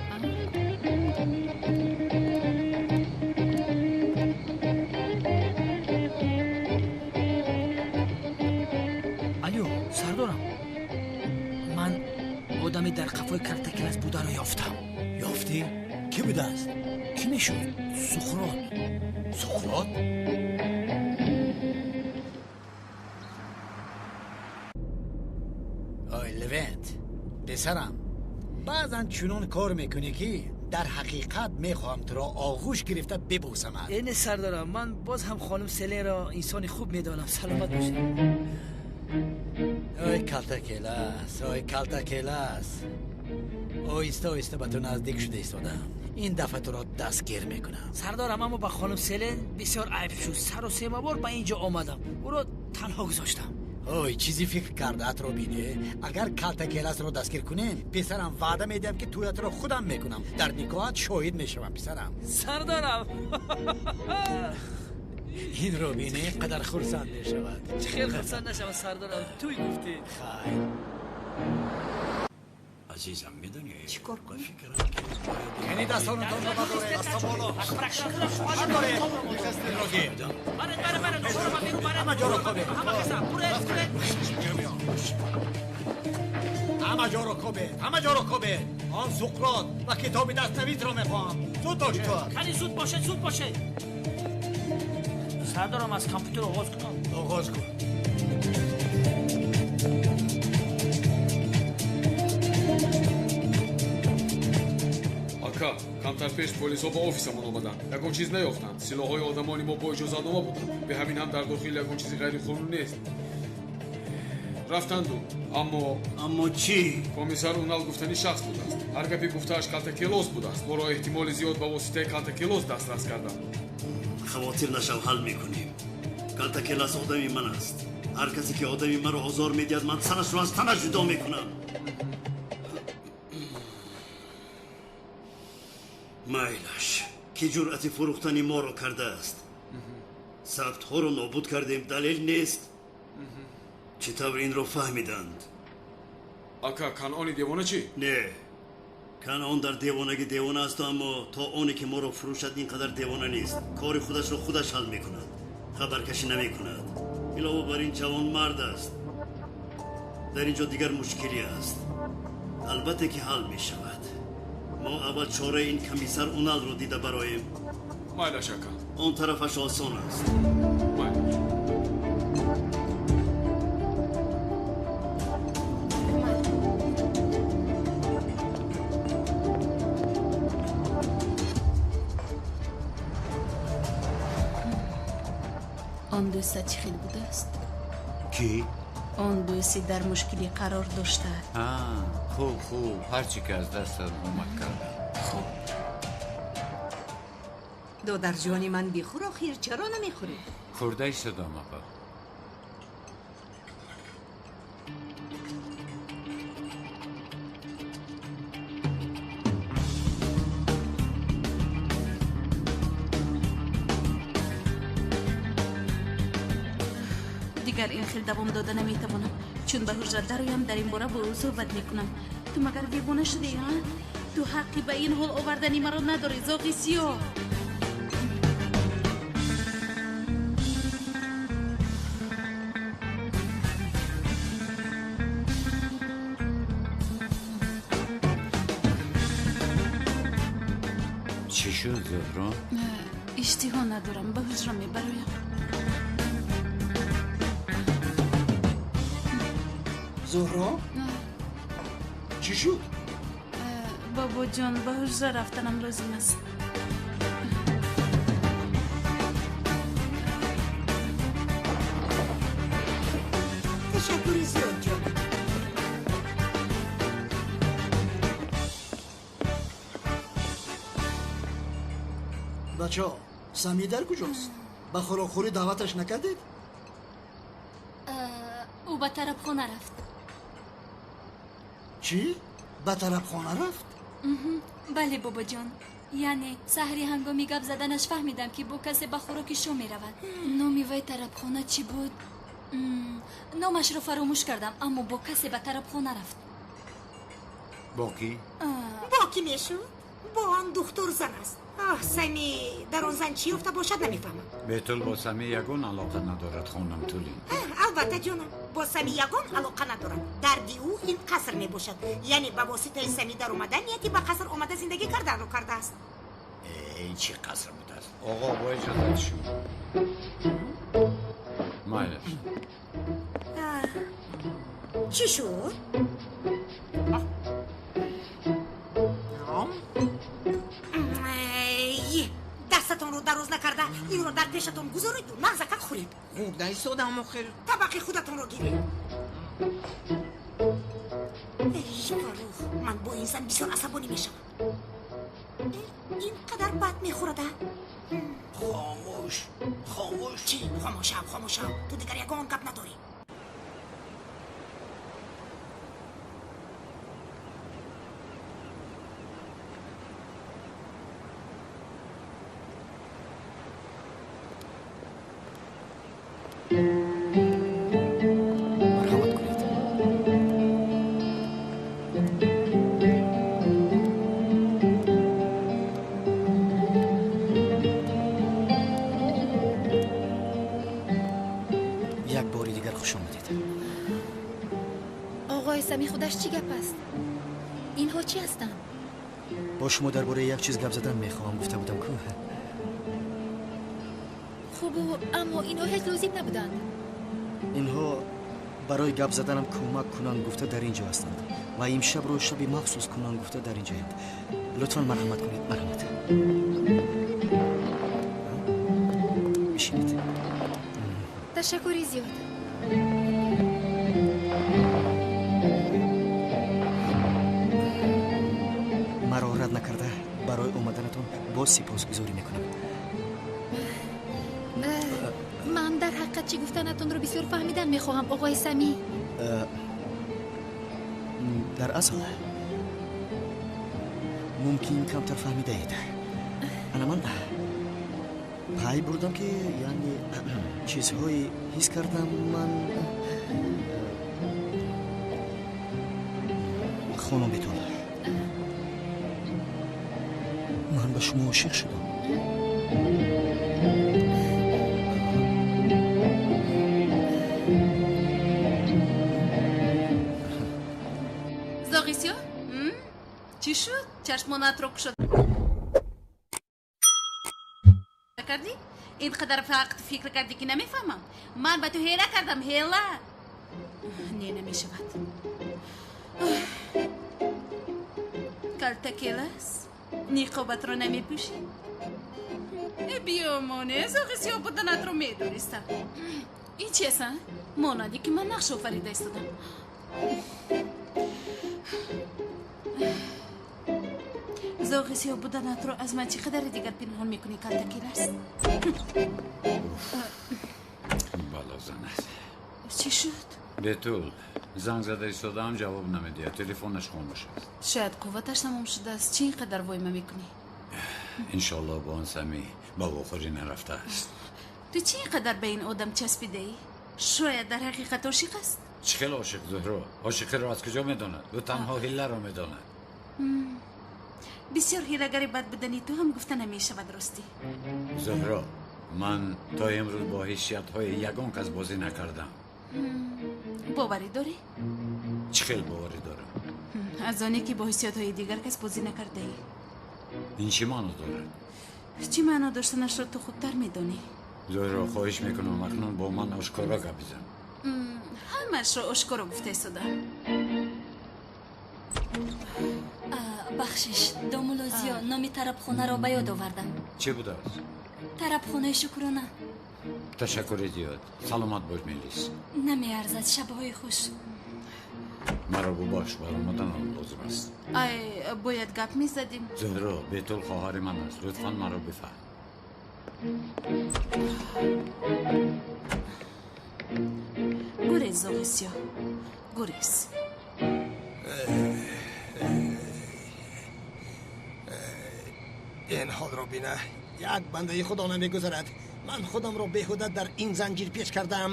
Алё, сардорам, ман одаме дар қафои Калтакелас бударо ёфтам. Ёфтӣ? Кӣ будааст? Кӣ мешуд? Суқрот. Суқрот? Ой, Левент, писарам, баъзан чунон кор мекунӣ, ки дар ҳақиқат мехоҳам туро оғӯш гирифта бибӯсамад. Э, не сардорам, ман боз ҳам хонум Селенро инсони хуб медонам. Саломат бошед. Ой, Калтакелас, ой, Калтакелас, оҳиста оҳиста ба ту наздик шуда истодам. Ин дафъа туро дастгир мекунам. Сардорам, аммо ба хонум Селен бисёр айб шуд. Сару сема бор ба ин ҷо омадам, ӯро танҳо гузоштам. Ой, чизи фикр кардаатро бине. Агар Калтакеласро дастгир кунем, писарам, ваъда медиҳам, ки тӯятро худам мекунам, дар никоҳат шоҳид мешавам, писарам. Сардорам, инро бине, қадар хурсанд мешавад. Чӣ хел хурсанд нашавад, сардорам, туй гуфтӣ. Хайр. Азизам, медонӣ, чӣ кор кунӣ? Кани дастонатонро бардоред, даста боло. Бардоред. Инро гир. Ҳама ҷоро кобед. Ҳама ҷоро кобед, ҳама ҷоро кобед. Он Суқрот ва китоби дастнависро мехоҳам. Зуд бошед. Кани зуд бошед, зуд бошед. Сардорам, аз компютер оғоз кунам? Оғоз кун. Ака, камтар пеш полисҳо ба офисамон омаданд. Ягон чиз наёфтанд. Силоҳҳои одамони мо бо иҷозатнома буданд. Бе ҳамин ҳам дар дохил ягон чизи ғайриқонунӣ нест. Рафтанду, аммо Аммо чӣ? Комиссар Унал гуфтани шахс будааст. Ҳар гапи гуфтааш Калтакелос будааст. Моро эҳтимоли зиёд ба воситаи Калтакелос дастрас карданд. Хавотир нашав, ҳал мекунем. Калтакелас одами ман аст. Ҳар касе ки одами маро озор медиҳад, ман сарашро аз танаш ҷудо мекунам. Майлаш, ки ҷуръати фурӯхтани моро кардааст? Сабтҳоро нобуд кардем, далел нест. Чӣ тавр инро фаҳмиданд? Ака, Канъони девона чӣ? Не, Канъон дар девонагӣ девона аст, аммо то оне ки моро фурӯшад, ин қадар девона нест. Кори худашро худаш ҳал мекунад, хабаркашӣ намекунад. Илова бар ин, ҷавонмард аст. Дар ин ҷо дигар мушкилӣ аст, албатта ки ҳал мешавад. Мо аввал чораи ин комиссар Уналро дида бароем. Майлаш, ака. Он тарафаш осон аст. Майлаш. Он дӯста чӣ хел будааст? Кӣ? Он дӯсти дар мушкилӣ қарор дошта. Хуб, хуб, ҳарчи ки аз дастат омад кардам. Хуб. Додарҷони ман, бихӯр, охир чаро намехӯрӣ? Хӯрда истодам, апа. Дигар ин хел давом дода наметавонам. Чун ба ҳуҷра дароям, дар ин бора бо ӯ суҳбат мекунам. Ту магар девона шудӣ, а? Ту ҳаққи ба ин ҳол овардани маро надорӣ, зоғи сиёҳ. Чӣ шуд, Зуҳро? Иштиҳо надорам, ба ҳуҷра мебароям. Зуҳро, чӣ шуд? Бобоҷон, ба ҳуҷра рафтанам лозим аст. Ташаккури зиёд, ҷон. Бачаҳо, Самӣ дар куҷост? Ба хӯрокхӯрӣ даъваташ накардед? Ӯ ба тарабхона рафт. Чӣ? Ба тарабхона рафт? Бале, бобоҷон. Яъне саҳри ҳангоми гап заданаш фаҳмидам, ки бо касе ба хӯроки шом меравад. Номи вай тарабхона чӣ буд? Номашро фаромӯш кардам, аммо бо касе ба тарабхона рафт. Бо кӣ? Бо кӣ мешуд? Бо он духтур зан аст. Оҳ, Сами дар он зан чӣ ёфта бошад, намефаҳмам. Бетул бо Сами ягон алоқа надорад, хонам Тулин. Албатта, ҷонам, бо Сами ягон алоқа надорад. Дарди ӯ ин қаср мебошад. Яъне ба воситаи Сами даромада нияти ба қаср омада зиндагӣ карданро кардааст. Ин чӣ қаср будааст? Оғо, бо иҷозати шумо. Майлаш. Чӣ шуд? Дастатонро дароз накарда инро дар пешатон гузориду нағзакак хӯред. Хӯрда истодам охир. Табақи худатонро гиред. Эй, Фаррух, ман бо ин зан бисёр асабонӣ мешавам. Ин қадар бад мехӯрада. Хомӯш, хомӯш. Чӣ? Хомӯшам, хомӯшам. Ту дигар ягон гап надорӣ. Марҳамат кунед. Як бори дигар хуш омадед. Оғои Сами, худаш чӣ гап аст? Инҳо чӣ ҳастанд? Бо шумо дар бораи як чиз гап задан мехоҳам, гуфта будам ку. Хубу, аммо инҳо ҳеҷ лозим набуданд. Инҳо барои гап заданам кӯмак кунанд гуфта дар ин ҷо ҳастанд ва имшабро шаби махсус кунанд гуфта дар ин ҷоянд. Лутфан марҳамат кунед, марҳамат. Бишинед. Ташаккури зиёд. Маро рад накарда барои омаданатон боз сипосгузорӣ мекунам. Ман дар ҳақиқат чӣ гуфтанатонро бисёр фаҳмидан мехоҳам, оғои Самӣ. Дар асл мумкин камтар фаҳмидаед. Ана ман пай бурдам, ки яъне чизҳое ҳис кардам ман. Хонум Бетул, ман ба шумо ошиқ шудам. Зоғи сиёҳ? Чӣ шуд? Чашмонатро кушода кардӣ? Ин қадар вақт фикр кардӣ, ки намефаҳмам? Ман ба ту ҳела кардам, ҳела. Не, намешавад. Калтакелас, ниқобатро намепӯшӣ? Биёмоне, зоғи сиёҳ буданатро медонистам. Ин чи аст, монанде ки ман нақш офарида истодам. Зоғи сиёҳ буданатро аз ман чӣ қадаре дигар пинҳон мекунӣ, Калтакелас? Балозан аст. Чӣ шуд? Бетул, занг зада истодаам, ҷавоб намедиҳад, телефонаш хомӯш аст. Шояд қувваташ тамом шудааст. Чӣ ин қадар войма мекунӣ? Иншоалло бо он Сами ба вохӯрӣ нарафтааст. Ту чӣ ин қадар ба ин одам часпидаӣ? Шояд дар ҳақиқат ошиқ аст. Чӣ хел ошиқ, Зуҳро? Ошиқиро аз куҷо медонад? Ӯ танҳо ҳилларо медонад. Бисёр ҳилагари бад будани ту ҳам гуфта намешавад, ростӣ. Зуҳро, ман то имрӯз бо ҳиссиятҳои ягон кас бозӣ накардам. Боварӣ дорӣ? Чӣ хел боварӣ дорам? Аз оне ки бо ҳиссиётҳои дигар кас бозӣ накардаӣ. Ин чӣ маъно дорад? Чӣ маъно доштанашро ту хубтар медонӣ. Зуҳро, хоҳиш мекунам, акнун бо ман ошкоро гап бизан. Ҳамаашро ошкоро гуфта истодам. Бахшиш, домулло Зиё, номи тарабхонаро ба ёд овардам. Чӣ будааст? Тарабхонаи Шукрона. Ташаккури зиёд, саломат бош, Мелис. Намеарзад, шабҳои хуш. Маро бубахш, баромаданам лозим аст. Ай, бояд гап мезадем. Зуҳро, Бетул хоҳари ман аст, лутфан маро бифаҳм. Гурез, зоғи сиёҳ, гурез. Ҳолро бина, як бандаи худо намегузарад. Ман худамро беҳуда дар ин занҷир печ кардам.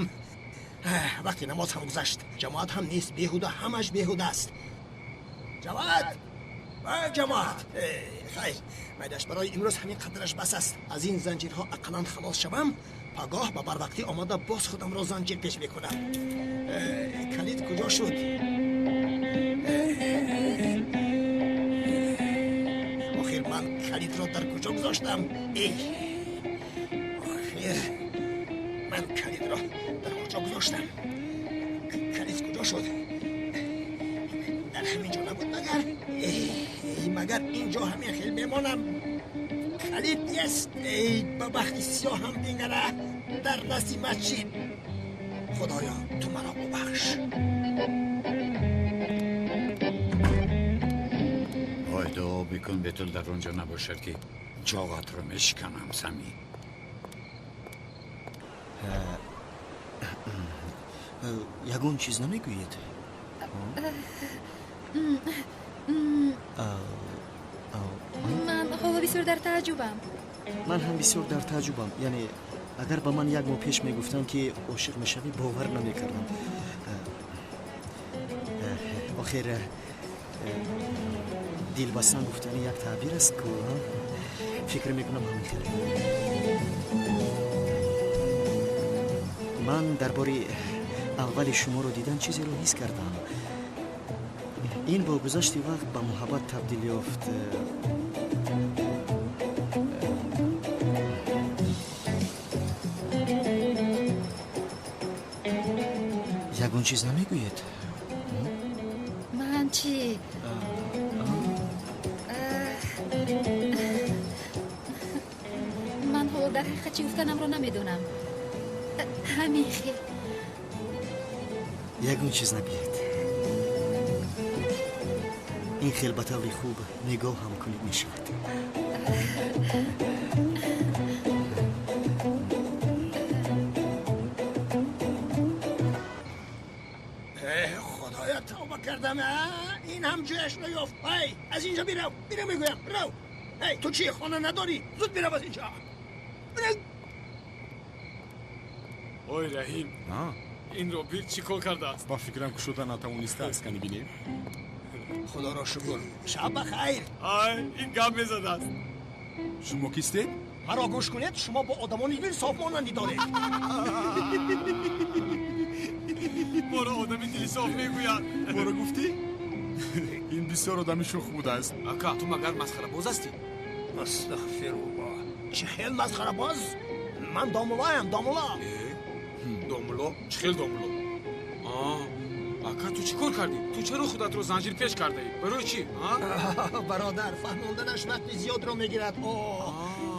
Вақти намоз ҳам гузашт, ҷамоат ҳам нест, беҳуда, ҳамаш беҳуда аст. Ҷамоат, ҷамоат, хайр, майдаш барои имрӯз ҳамин қадраш бас аст. Аз ин занҷирҳо ақаллан халос шавам, пагоҳ ба барвақтӣ омода боз худамро занҷир печ мекунам. Калид куҷо шуд? Охир ман калидро дар куҷо гузоштам? Эй, охир ман калидро дар куҷо гузоштам? Калид куҷо шуд? Дар ҳамин ҷо набуд магар? Магар ин ҷо ҳамин хел мемонам? Калид нест. Эй, ба бахти сиёҳам бингара, дар дасти масҷид. Худоё, ту маро бубахш. Ой, дуо бикун, Бетул дар он ҷо набошад, ки ҷоғатро мешиканам, Сами. Ягон чиз намегӯед? Ман ҳоло бисёр дар тааҷҷубам. Ман ҳам бисёр дар тааҷҷубам. Яъне агар ба ман як моҳ пеш мегуфтанд, ки ошиқ мешавӣ, бовар намекардам. Охир дилбастан гуфтани як таъбир аст ку, фикр мекунам ҳамин хел. Ман дар бори аввали шуморо дидан чизеро ҳис кардам. Ин бо гузашти вақт ба муҳаббат табдил ёфт. Ягон чиз намегӯед? Ман чӣ? Ман ҳоло дар ҳақиқат чӣ гуфтанамро намедонам. Ҳамин хел. Ягон чиз нагӯед. Ин хел ба таври хуб нигоҳ ҳам кунед мешавад. Худоя, тавба кардам. Ин ҳам ҷояшро ёфт. Ай, аз инҷо бирав, бирав мегӯям, бирав. Эй, ту чӣ, хона надорӣ? Зуд бирав аз инҷо. Ой, Раҳим, инро бир чӣ кор кардааст? Ба фикрам кушода натавонистааст. Кани бинем. Худоро шукр, шаб ба хайр. Ай, ин гап мезадааст. Шумо кистед? Маро гӯш кунед, шумо бо одамони дилсоф монандӣ доред. Моро одами дилсоф мегӯяд. Моро гуфтӣ? Ин бисёр одами шӯх будааст. Ака, ту магар масхарабоз ҳастӣ? Астағфируллоҳ, чӣ хел масхарабоз? Ман домуллоям, домулло. Домулло? Чӣ хел домулло? Ака, ту чӣ кор кардӣ? Ту чаро худатро занҷир пеш кардаӣ? Барои чӣ? Бародар, фаҳмонданаш вақти зиёдро мегирад.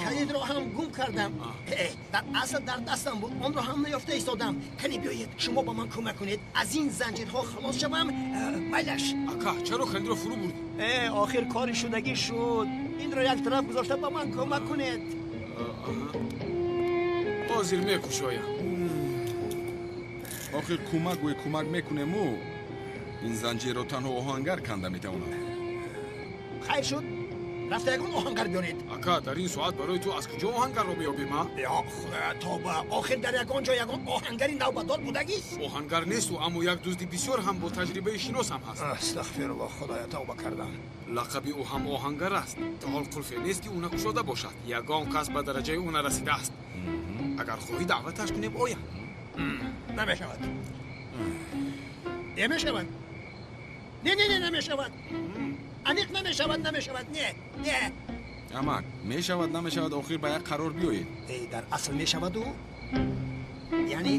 Калидро ҳам гум кардам. Дар асл дар дастам буд, онро ҳам наёфта истодам. Кани биёед, шумо ба ман кӯмак кунед, аз ин занҷирҳо халос шавам. Майлаш. Ака, чаро калидро фурӯ бурдӣ? Охир кори шудагӣ шуд. Инро як тараф гузошта ба ман кӯмак кунед. Ҳозир мекушоям. Охир кӯмак гӯй кӯмак мекунему, ин занҷирро танҳо оҳангар канда метавонад. Хайр шуд, рафта ягон оҳангар биёред. Ака, дар ин соат барои ту аз куҷо оҳангарро меёбем, а? Ё худоя, тавба, охир дар ягон ҷо ягон оҳангари навбатдор будагист? Оҳангар несту, аммо як дузди бисёр ҳам бо таҷрибаи шинос ҳам ҳаст. Астағфируллоҳ, худоя, тавба кардам. Лақаби ӯ ҳам оҳангар аст. То ҳол қулфе нест, ки ӯ накушода бошад. Ягон кас ба дараҷаи ӯ нарасидааст. Агар хоҳӣ даъваташ кунем, ояд. Намешавад. Намешавад. Не, не, не, намешавад. Аниқ намешавад, намешавад. Не, не. Амак, мешавад, намешавад, охир ба як қарор биёед. Дар асл мешаваду, яъне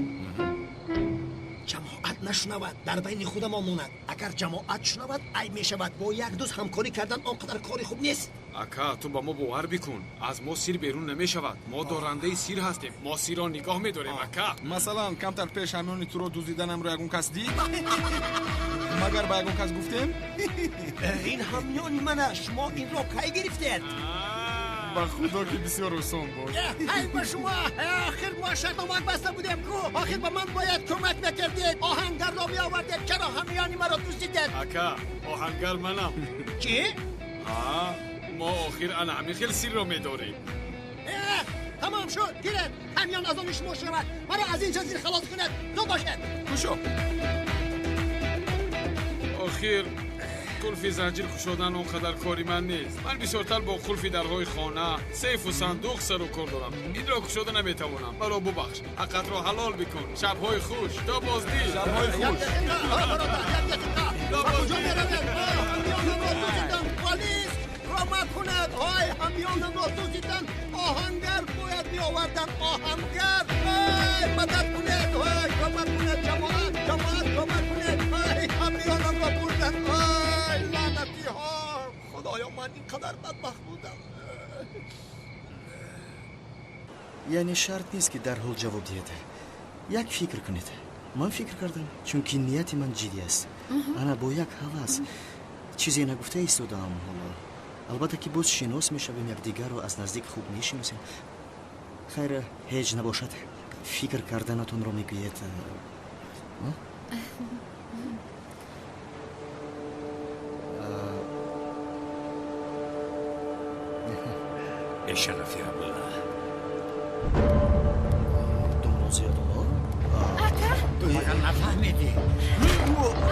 ҷамоат нашунавад, дар байни худамон монад. Агар ҷамоат шунавад, айб мешавад. Бо як дӯст ҳамкорӣ кардан он қадар кори хуб нест. Ака, ту ба мо бовар бикун, аз мо сир берун намешавад. Мо дорандаи сир ҳастем, мо сирро нигоҳ медорем, ака. Масалан, камтар пеш ҳамёни туро дуздиданамро ягон кас дид? Магар ба ягон кас гуфтем? Ин ҳамёни ман аст, шумо инро кай гирифтед? Ба худо ки бисёр осон буд. Ай ба шумо! Охир мо шартномак баста будем ку. Охир ба ман бояд кӯмак мекардед, оҳангарро меовардед. Чаро ҳамёни маро дуздидед? Ака, оҳангар манам. Чӣ? Мо охир ана ҳамин хел сирро медорем. Тамом шуд, гиред, ҳамён аз они шумо шавад. Маро аз ин ҷазир халос кунед. Зуд бошед. Кушо. Охир қулфи занҷир кушодан он қадар кори ман нест. Ман бисёртар бо қулфи дарҳои хона, сейфу сандуқ сару кор дорам. Инро кушода наметавонам. Маро бубахш. Ҳаққатро ҳалол бикун. Шабҳои хуш. То боздид. Шабҳои хуш. Ба куҷо меравед? Ҳамёнамро дуздиданд. Полис кӯмак кунад. Ҳой, ҳамёнамро дуздиданд. Оҳангар бояд меоварданд. Оҳангар. Ой, мадад кунед. Ой, кӯмак кунед ҷамоат. Ҷамоат кӯмак кунед. Ой, ҳамёнамро бурданд. Ой, лаънатиҳо. Худоё, ман ин қадар бадбахт будам. Яъне шарт нест, ки дарҳол ҷавоб диҳед. Як фикр кунед. Ман фикр кардам, чунки нияти ман ҷиддӣ аст. Ана бо як ҳавас чизе нагуфта истодаам ҳоло. Албатта ки боз шинос мешавем, якдигарро аз наздик хуб мешиносем. Хайр, ҳеҷ набошад, фикр карданатонро мегӯед. Эшарафи абла. Домло Зиёдулло? Ака! Ту магар нафаҳмидӣ?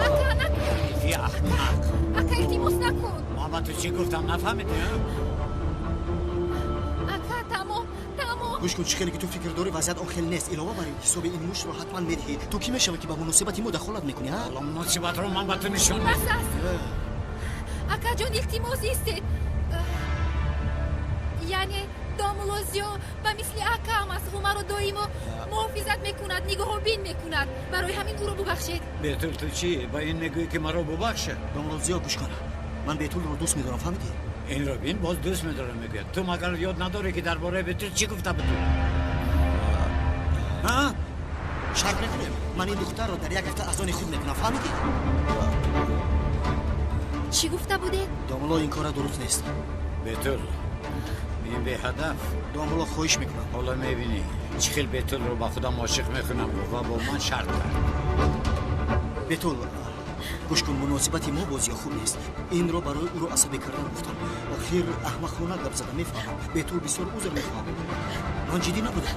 Ака, накун! Ҳарифи аҳмақ! Ака, илтимос накун! Ма ба ту чӣ гуфтам, нафаҳмидӣ? Ака, тамом, тамом! Гӯш кун, чӣ хеле ки ту фикр дорӣ, вазъият он хел нест. Илова бар ин, ҳисоби ин муштро ҳатман медиҳӣ. Ту кӣ мешавӣ, ки ба муносибати мо дахолат мекунӣ, ҳа? Ҳоло муносибатро ман ба ту нишон Бас аст! Акаҷон, илтимос, истед! Яъне домулло Зиё ба мисли акаам аст. Ӯ маро доимо муҳофизат мекунад, нигоҳубин мекунад. Барои ҳамин ӯро бубахшед. Бетул, ту чӣ ба ин мегӯӣ, ки маро бубахшад? Домулло Зиё, гӯш кун, ман Бетулро дӯст медорам, фаҳмидӣ? Инро бин, боз дӯст медорам мегӯяд. Ту магар ёд надорӣ, ки дар бораи Бетул чӣ гуфта буд ту? Шарт мекунем, ман ин духтарро дар як ҳафта аз они худ мекунам, фаҳмидӣ? Чӣ гуфта будед? Домулло, ин кора дуруст нест. Бетул, ин беҳадаф. Домулло, хоҳиш мекунам. Ҳоло мебинӣ, чӣ хел Бетулро ба худам ошиқ мекунам ва бо ман шарт кард. Бетул, гӯш кун, муносибати мо бо Зиё хуб нест. Инро барои ӯро асабӣ кардан гуфтам. Охир аҳмақона гап зада, мефаҳмам. Бетул, бисёр узр мехоҳам. Ман ҷиддӣ набудам.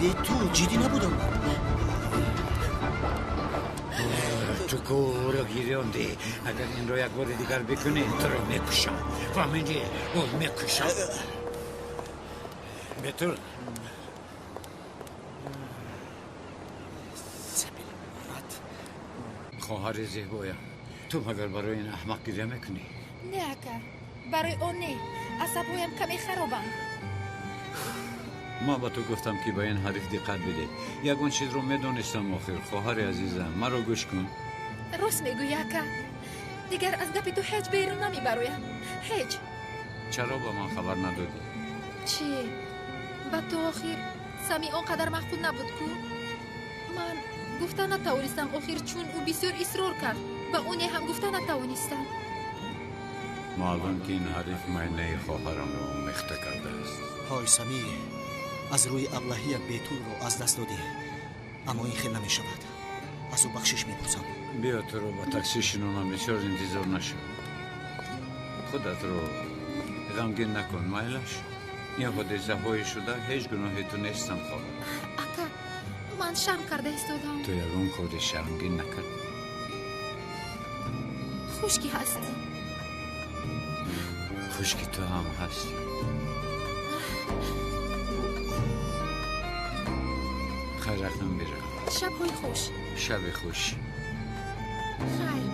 Бетул, ҷиддӣ набудам. Ту кӯро гирёндӣ. Агар инро як бори дигар бикунӣ, туро мекушам. Фаҳмидӣ? Боз мекушам. Бетул, хоҳари зебоям, ту магар барои ин аҳмақ гиря мекунӣ? Не, ака, барои он не. Асабҳоям каме харобанд. Ман ба ту гуфтам, ки ба ин ҳариф диққат бидеҳ. Ягон чизро медонистам охир, хоҳари азизам. Маро гӯш кун. Рост мегӯӣ, ака. Дигар аз гапи ту ҳеҷ берун намебароям. Ҳеҷ. Чаро ба ман хабар надодӣ? Чӣ? Ба ту охир Сами он қадар маъқул набуд ку? Ман гуфта натавонистам охир, чун ӯ бисёр исрор кард. Ба ӯ не ҳам гуфта натавонистам. Маълум, ки ин ҳариф майнаи хоҳарамро омехта кардааст. Ҳой, Сами, аз рӯи аблаҳият Бетулро аз даст додӣ. Аммо ин хел намешавад. Аз ӯ бахшиш мепурсам. Биё, туро ба таксӣ шинонам, бисёр интизор нашав. Худатро ғамгин накун, майлаш. Ин ҳодисаҳои шуда ҳеҷ гуноҳи ту нестанд, хоҳар. Ака, ман шарм карда истодам. Ту ягон кори шармгин накардӣ. Хуш ки ҳастӣ. Хуш ки ту ҳам ҳастӣ. Хайр, акнун бирав. Шабҳои хуш. Шаби хуш. Хайр.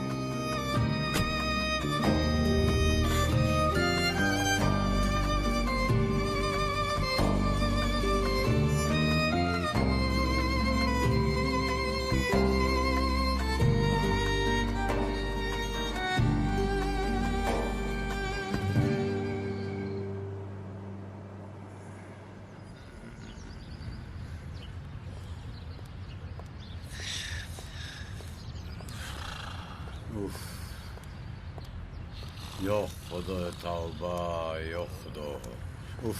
Ё Худо, тавба, ё Худо. Уф,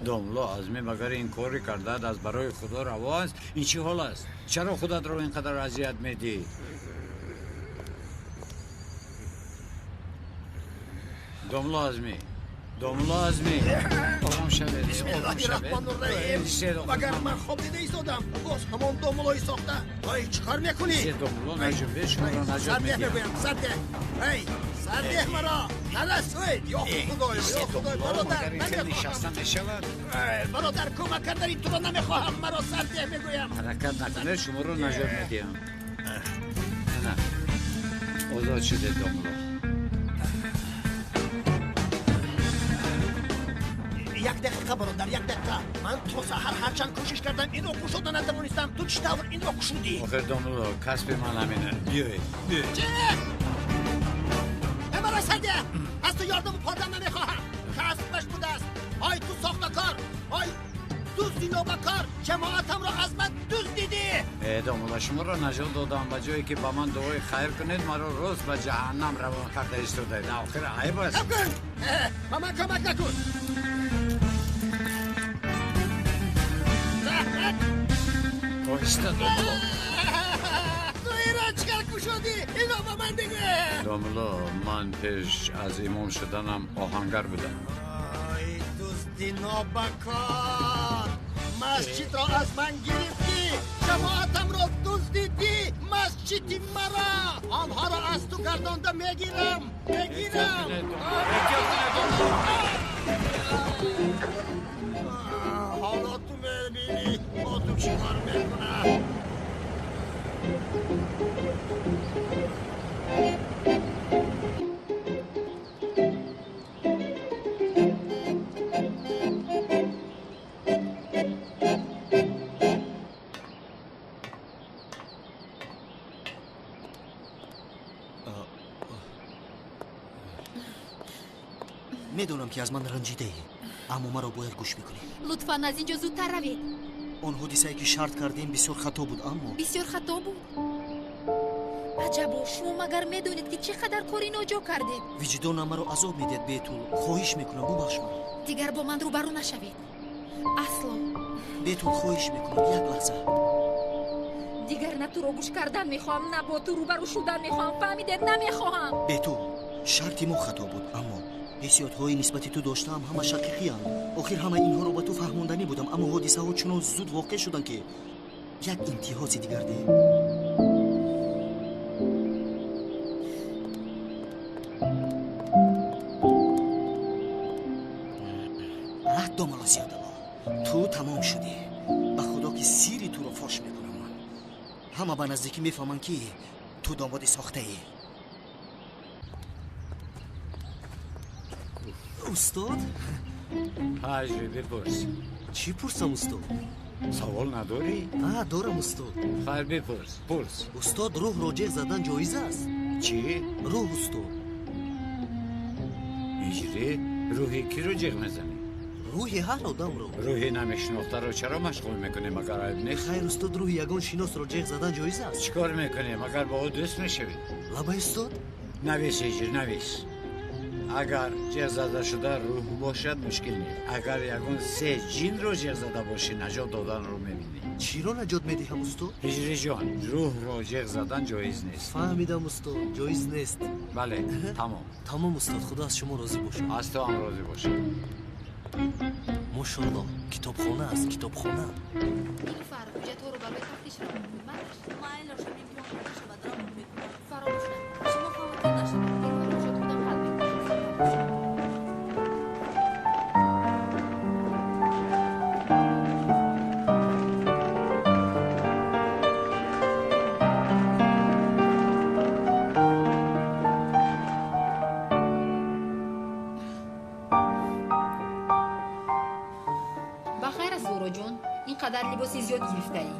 домло Азмӣ магар ин коре кардаад аз барои Худо раво аст? Ин чӣ ҳол аст? Чаро худатро ин қадар азият медиҳӣ? Домла Азмӣ, домла Азмӣ, ором шавед. Бисмиллоҳи раҳмони раҳим. Магар ман хоб дида истодам? Боз ҳамон домлои сохта. Ай, чӣ кор мекунӣ? Домло, наҷунбед, шуморо наҷот медиҳам. Сардеҳ мегӯям, сардеҳ. Эй, сардеҳ маро. Нарас, эй, ё Худоё, ё Худоё, бародар, намехоҳам. Нишаста мешавад? Бародар, кӯмак кардани туро намехоҳам, маро сардеҳ мегӯям. Ҳаракат накунед, шуморо наҷот медиҳам. Ана, озод шудед, домло. Як дақиқа, бародар, як дақиқа. Ман то саҳар ҳарчанд кӯшиш кардам, инро кушода натавонистам. Ту чӣ тавр инро кушудӣ? Охир, домло, касби ман ҳамина. Биёед, биёед. Чӣ? Маро сардеҳ! Аз ту ёрдаму пордам намехоҳам. Касбаш будааст. Ой, ту сохтакор! Ой, дузди нобакор! Ҷамоатамро аз ман дуздидӣ! Э, домло, шуморо наҷот додам. Ба ҷое ки ба ман дуои хайр кунед, маро рост ба ҷаҳаннам равон карда истодаед. Охир айб аст. Кун! Ба ман кӯмак накун! Оҳиста, домло. Ту инро чӣ кор кушодӣ? Инро ба ман бигӯ! Домло, ман пеш аз имом шуданам оҳангар будам. Ой, дузди нобакор! Масҷидро аз ман гирифтӣ! Ҷамоатамро дуздидӣ! Масҷиди маро! Онҳоро аз ту гардонда мегирам! Мегирам! Ҳоло ту мебинӣ, бо ту чӣ кор мекунам! Медонам ки аз ман ранҷидаӣ, аммо маро бояд гӯш бикунӣ. Лутфан аз ин ҷо зудтар равед. Он ҳодисае ки шарт кардем бисёр хато буд, аммо бисёр хато буд. Аҷабо, шумо магар медонед ки чӣ қадар кори ноҷо кардед? Виҷдонам маро азоб медиҳад, Бетул. Хоҳиш мекунам, бубахш маро. Дигар бо ман рӯбарӯ нашавед. Асло. Бетул, хоҳиш мекунам, як лаҳза. Дигар на туро гӯш кардан мехоҳам, на бо ту рӯбарӯ шудан мехоҳам. Фаҳмидед? Намехоҳам. Бетул, шарти мо хато буд, аммо ҳиссиётҳои нисбати ту доштаам ҳама шақиқиянд. Охир ҳама инҳоро ба ту фаҳмонданӣ будам, аммо ҳодисаҳо чунон зуд воқеъ шуданд, ки як имтиҳози дигар деҳ. Домала зиёдало, ту тамом шудӣ. Ба худо ки сири туро фош мекунам ман. Ҳама ба наздикӣ мефаҳманд, ки ту домоди сохтаӣ. Устод? Ҳаҷри, бипурс. Чӣ пурсам, устод? Савол надорӣ? А, дорам, устод. Хайр, бипурс, пурс. Устод, рӯҳро ҷеғ задан ҷоиз аст? Чӣ? Рӯҳ, устод. Ҳиҷрӣ, рӯҳи киро ҷеғ мезанӣ? Рӯҳи ҳар одамро. Рӯҳи намешинохтаро чаро машғул мекунӣ, магар айб нест? Хайр, устод, рӯҳи ягон шиносро ҷеғ задан ҷоиз аст? Чӣ кор мекунӣ, магар бо ӯ дӯст мешавӣ? Лабай, устод. Навис, ҳиҷр, навис. Агар ҷеғ зада шуда рӯҳ бошад, мушкил нест. Агар ягон се ҷинро ҷеғ зада бошӣ, наҷот доданро мебинӣ. Чиро наҷот медиҳам, устод? Ҳиҷриҷон, рӯҳро ҷеғ задан ҷоиз нест. Фаҳмидам, устод, ҷоиз нест. Бале, тамом. Тамом, устод, худо аз шумо розӣ бошад. Аз ту ҳам розӣ бошад. Мошаллоҳ, китобхона аст, китобхона. Нилуфар, ҳуҷҷатҳоро барои тафтиш равон кун. Майлашам, имтиҳон нашавад, равон мекунам. Фаромӯш накун. Шумо хавотир нашавед. Ин ҳуҷҷат худам ҳал мекунам. Ба хайр аст, Зуҳроҷон. Ин қадар либоси зиёд гирифтаӣ.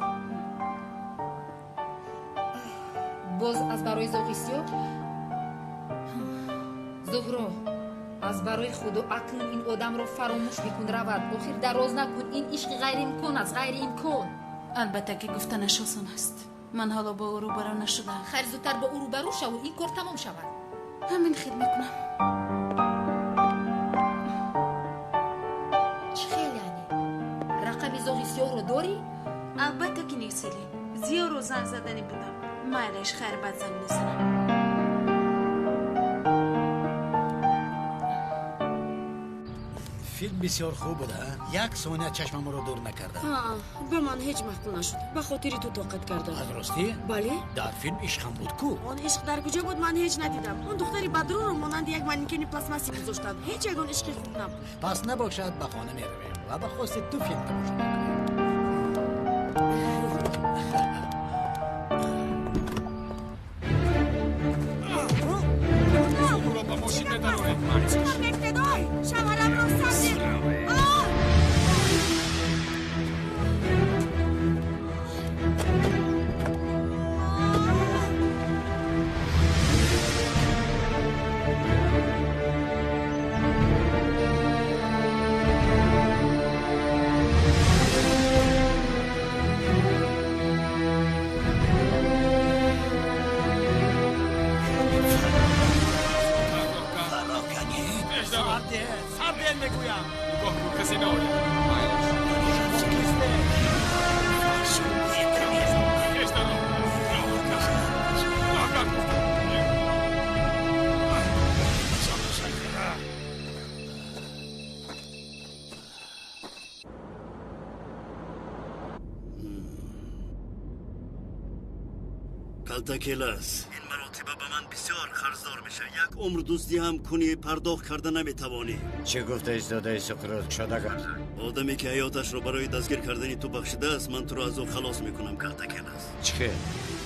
Боз аз барои зоғи сиёҳ? Зуҳро, аз барои худо акнун ин одамро фаромӯш бикун, равад. Охир дароз накун, ин ишқи ғайриимкон аст, ғайриимкон. Албатта ки гуфтанаш осон аст. Ман ҳоло бо ӯ рӯбарӯ нашудаам. Хайр, зудтар бо ӯ рӯбарӯ шаву ин кор тамом шавад. Ҳамин хел мекунам. Чӣ хел яъне? Рақами зоғи сиёҳро дорӣ? Албатта ки нест, Селин. Зиёро занг заданӣ будам. Майлаш, хайр, баъд занг мезанам. Филм бисёр хуб буд, як сония чашмамро дур накардам. Ба ман ҳеҷ маъқул нашуд. Ба хотири ту тоқат кардам. Аз ростӣ? Бале. Дар филм ишқ ҳам буд ку? Он ишқ дар куҷо буд, ман ҳеҷ надидам. Он духтари бадрӯро монанди як манекени пластмассӣ гузоштанд. Ҳеҷ ягон ишқи хуб набуд. Пас набошад, ба хона меравем ва ба хости ту филм тамошо мекунем. Ба мошин медароред. Чӣ мекунед? Шавҳарамро сардед. Калтакелас, ин маротиба ба ман бисёр қарздор мешавӣ. Як умр дуздӣ ҳам кунӣ, пардохт карда наметавонӣ. Чӣ гуфта истодаи, Суқрот? Кушода гап зан. Одаме ки ҳаёташро барои дастгир кардани ту бахшидааст, ман туро аз ӯ халос мекунам, Калтакелас. Чӣ хел?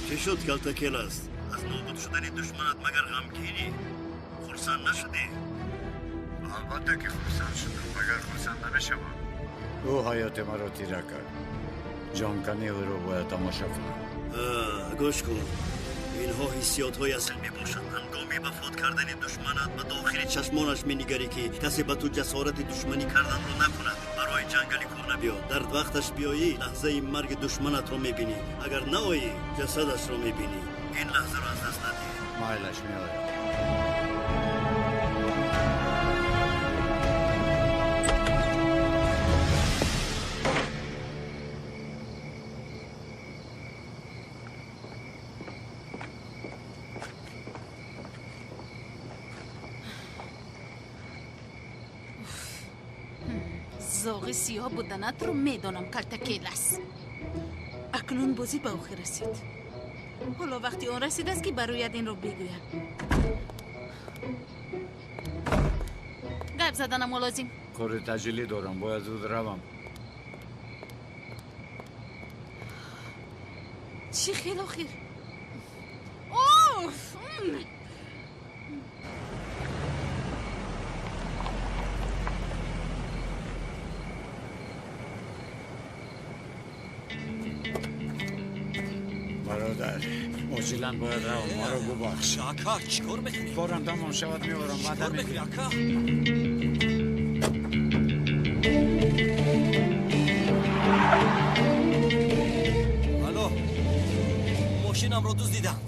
Чӣ шуд, Калтакелас? Аз нобуд шудани душманат магар ғамгинӣ? Хурсанд нашудӣ? Албатта ки хурсанд шудам, магар хурсанд намешавам? Ӯ ҳаёти маро тира кард. Ҷонкани ӯро бояд тамошо кунам. Гӯш кун, инҳо ҳиссиётҳои асил мебошанд. Ҳангоми вафот кардани душманат ба дохили чашмонаш менигарӣ, ки касе ба ту ҷасорати душманӣ карданро накунад. Барои ҷангали кӯҳна биё, дар вақташ биёӣ, лаҳзаи марги душманатро мебинӣ. Агар наоӣ, ҷасадашро мебинӣ. Ин лаҳзаро аз даст надиҳ. Майлаш, меоям. Зоғи сиёҳ буданатро медонам, Калтакелас. Акнун бозӣ ба охир расид. Ҳоло вақти он расидааст, ки барояд инро бигӯям. Гап заданамо лозим. Кори таъҷилӣ дорам, бояд зуд равам. Чӣ хел охир? Оф! Бародар, оҷилан бояд равам, маро бубахш. Ака, чӣ кор мекунӣ? Корам тамом шавад, меорам, ваъда мекунӣ. Ака? Алло, мошинамро дуздиданд.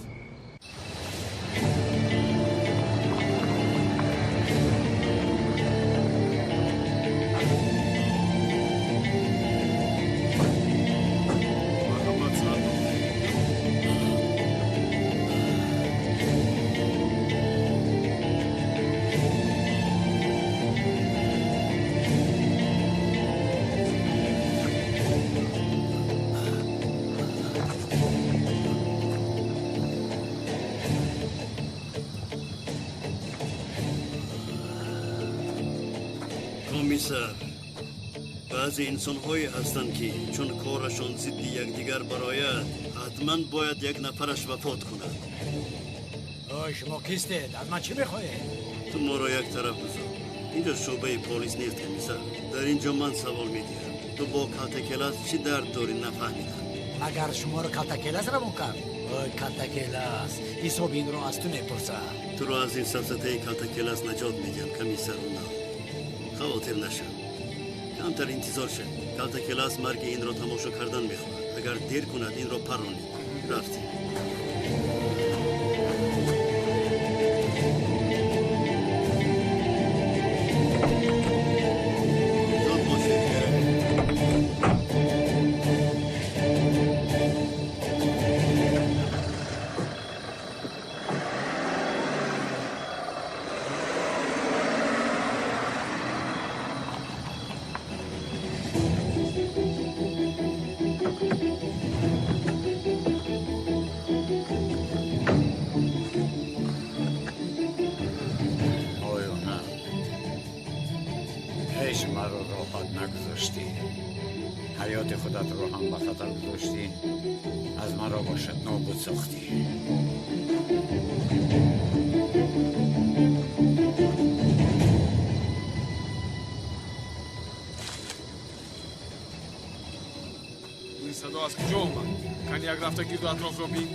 Комиссар, баъзе инсонҳое ҳастанд, ки чун корашон зидди якдигар барояд, ҳатман бояд як нафараш вафот кунад. Ой, шумо кистед? Аз ман чӣ мехоҳед? Ту моро як тараф бизор. Инҷо шӯъбаи полис нест, комиссар. Дар ин ҷо ман савол медиҳам. Ту бо Калтакелас чӣ дард дорӣ, нафаҳмидам. Магар шуморо Калтакелас равон кард? Ой, Калтакелас, ҳисоби инро аз ту мепурсад. Туро аз ин сафсатаи Калтакелас наҷот медиҳам, комиссар Унал. Хавотир нашав. Камтар интизор шав. Калтакелас марги инро тамошо кардан мехоҳад. Агар дер кунад, инро паронед. Рафтем. Зуд бошед, меравем. доштӣ, ҳаёти худатро ҳам ба хатар гузоштӣ, аз маро бошад нобуд сохтӣ. Ин садо аз куҷо омад? Кани як рафта гирду атрофро бин.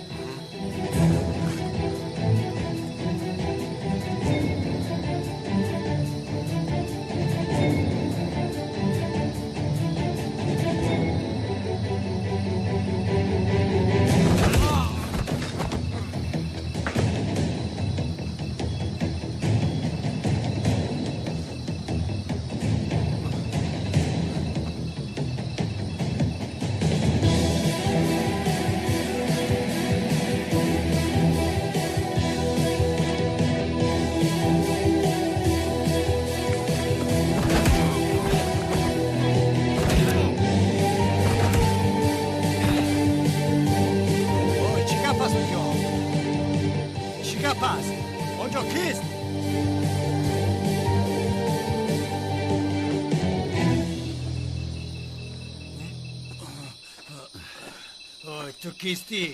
Ту кистӣ?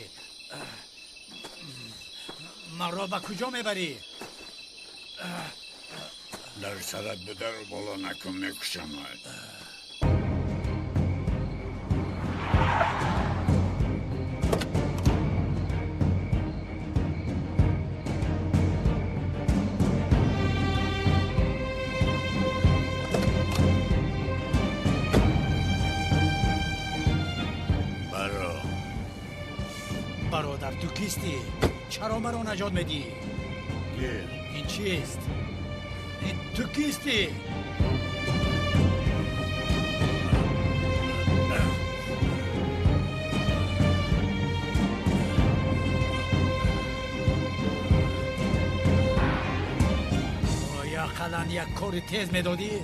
Маро ба куҷо мебарӣ? Дар сарат бударо боло накун, мекушамад. Бародар, ту кистӣ? Чаро маро наҷот медиҳӣ? Гир. Ин чист? Ту кистӣ? Оё ақаллан як кори тез медодӣ?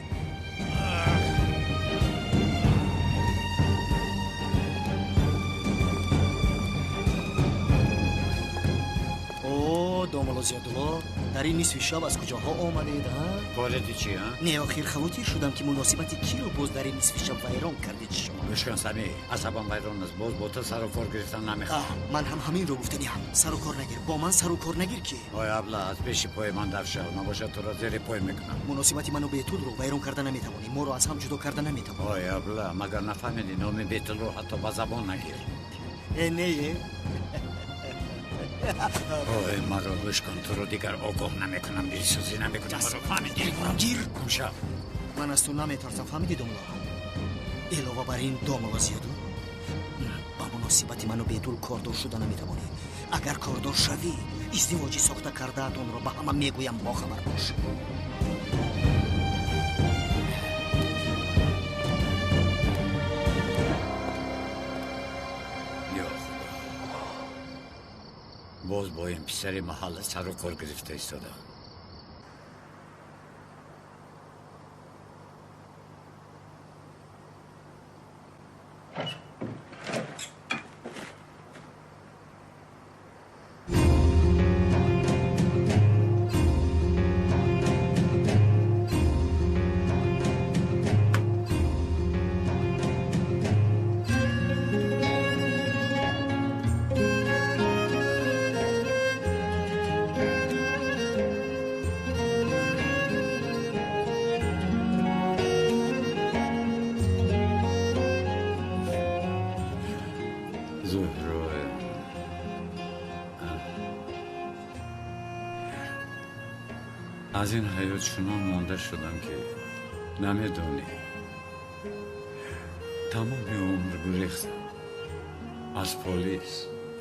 Домулло Зиёдулло, дар ин нисфи шаб аз куҷоҳо омадед, ҳа? Вориди чӣ, ҳа? Не, охир хавотир шудам, ки муносибати киро боз дар ин нисфи шаб вайрон кардед шумо. Гӯш кун, Самӣ, асабам вайрон аст, боз бо ту сару кор гирифтан намехоҳам. Ман ҳам ҳаминро гуфтаниам. Сару кор нагир, бо ман сару кор нагир ки. Ой абла, аз пеши пои ман дар шав, набошад туро зери пой мекунам. Муносибати ману Бетулро вайрон карда наметавонӣ, моро аз ҳам ҷудо карда наметавонӣ. Ой абла, магар нафаҳмидӣ, номи Бетулро ҳатто ба забон нагир. Э, не. Ой, маро гӯш кун, туро дигар огоҳ намекунам, дилсӯзӣ намекунам, маро фаҳмидӣ? Гир! Гум шав. Ман аз ту наметарсам, фаҳмидӣ, домулло? Илова бар ин, домулло Зиёду, ба муносибати ману Бетул кордор шуда наметавонӣ. Агар кордор шавӣ, издивоҷи сохта кардаатонро ба ҳама мегӯям, бохабар бош. Боз бо ин писари маҳалла сару кор гирифта истодам. Аз ин ҳаёт чунон монда шудам, ки намедонӣ. Тамоми умр гурехтам. Аз полис,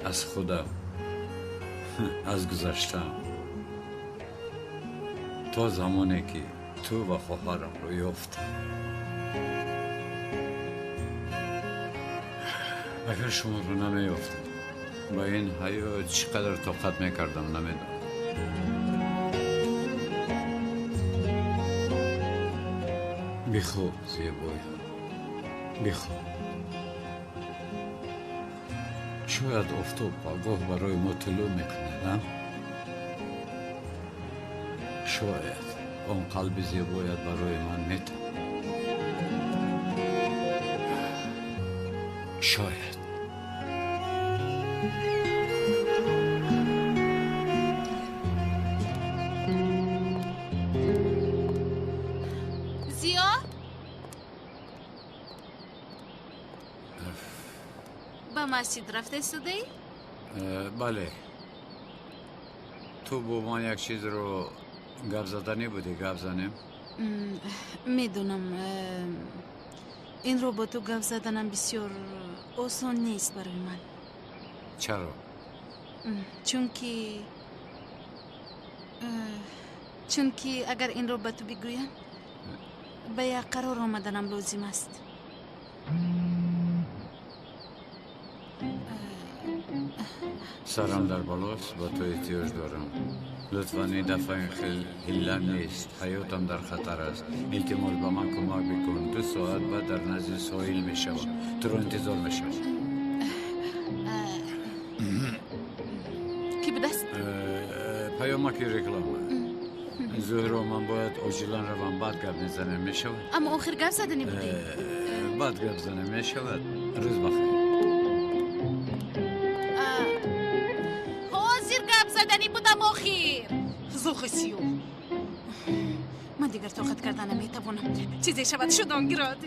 аз худам, аз гузаштам. То замоне ки ту ва хоҳарамро ёфтам. Агар шуморо намеёфтам, ба ин ҳаёт чӣ қадар тоқат мекардам, намедонам. Бихоб, зебоям, бихоб. Шояд офтоб пагоҳ барои мо тулӯъ мекунад, а? Шояд он қалби зебоят барои ман метапад. Шояд. Зиё? Ба масҷид рафта истодаӣ? Бале. Ту бо ман як чизро гап заданӣ будӣ, гап занем? Медонам, инро бо ту гап заданам бисёр осон нест барои ман. Чаро? Чунки агар инро ба ту бигӯям, ба як қарор омаданам лозим аст. Сарам дар балост, ба ту эҳтиёҷ дорам. Лутфан, ин дафъа ин хел ҳилла нест. Ҳаётам дар хатар аст. Илтимос, ба ман кӯмак бикун. 2 соат баъд дар назди соҳил мешавам. Туро интизор мешавам. Кӣ будааст? Паёмаки реклама. Зуҳро, ман бояд оҷилан равам. Баъд гап мезанем, мешавад? Аммо охир гап заданӣ будӣ. Баъд гап занем, мешавад? Рӯз бахайр. Ҳозир гап заданӣ будам охир. Зохи сиёҳ. Ман дигар тоқат карда наметавонам. Чизе шавад, шудон гирад.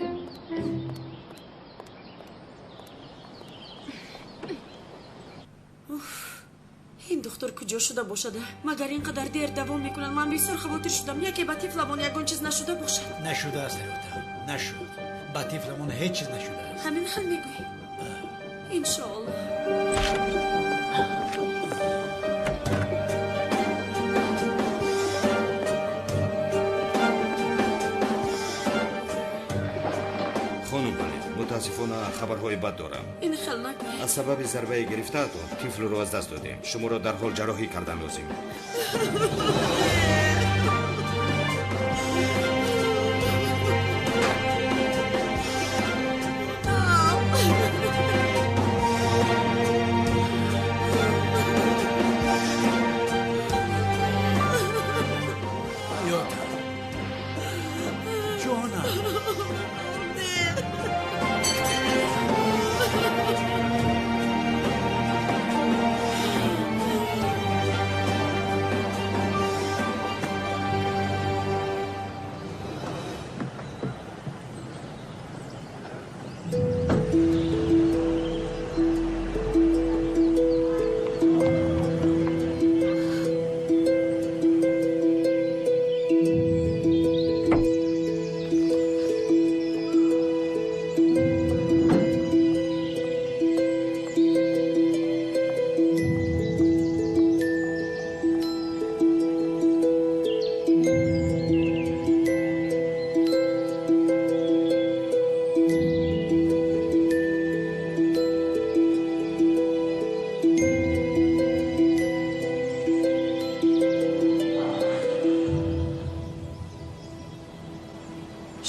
Ин духтур куҷо шуда бошад? Магар ин қадар дер давом мекунад? Ман бисёр хавотир шудам. Яке ба тифламон ягон чиз нашуда бошад. Нашудааст, ҳаёта. Нашуд. Ба тифламон ҳеҷ чиз нашудааст. Ҳамин хел мегӯӣ? Иншоаллоҳ. Хонум Палин, мутаассифона хабарҳои бад дорам. Ин хел накунед. Аз сабаби зарбаи гирифтаатон тифлро аз даст додем. Шуморо дарҳол ҷарроҳӣ кардан лозим. Ҳаёта, ҷонам.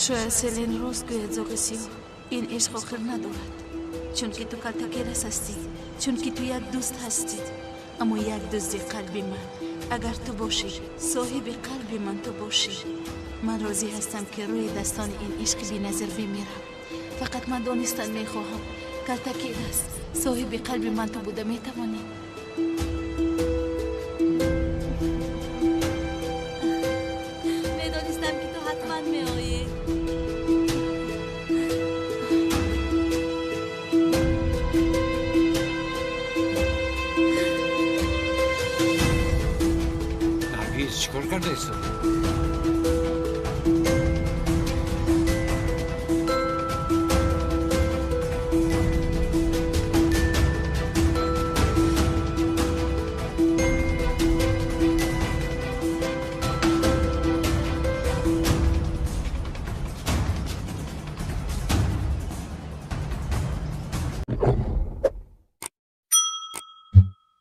Шояд Селин рост гӯяд, зоғи сиёҳ. Ин ишқ охир надорад, чунки ту калтакелас ҳастӣ, чунки ту як дӯст ҳастӣ, аммо як дузди қалби ман. Агар ту бошӣ, соҳиби қалби ман ту бошӣ, ман розӣ ҳастам, ки рӯи дастони ин ишқи беназир бимирам. Фақат ман донистан мехоҳам, калтакелас, соҳиби қалби ман ту буда метавонӣ? Медонистам, ки ту ҳатман меоӣ. Наргиз, чӣ кор карда истодӣ?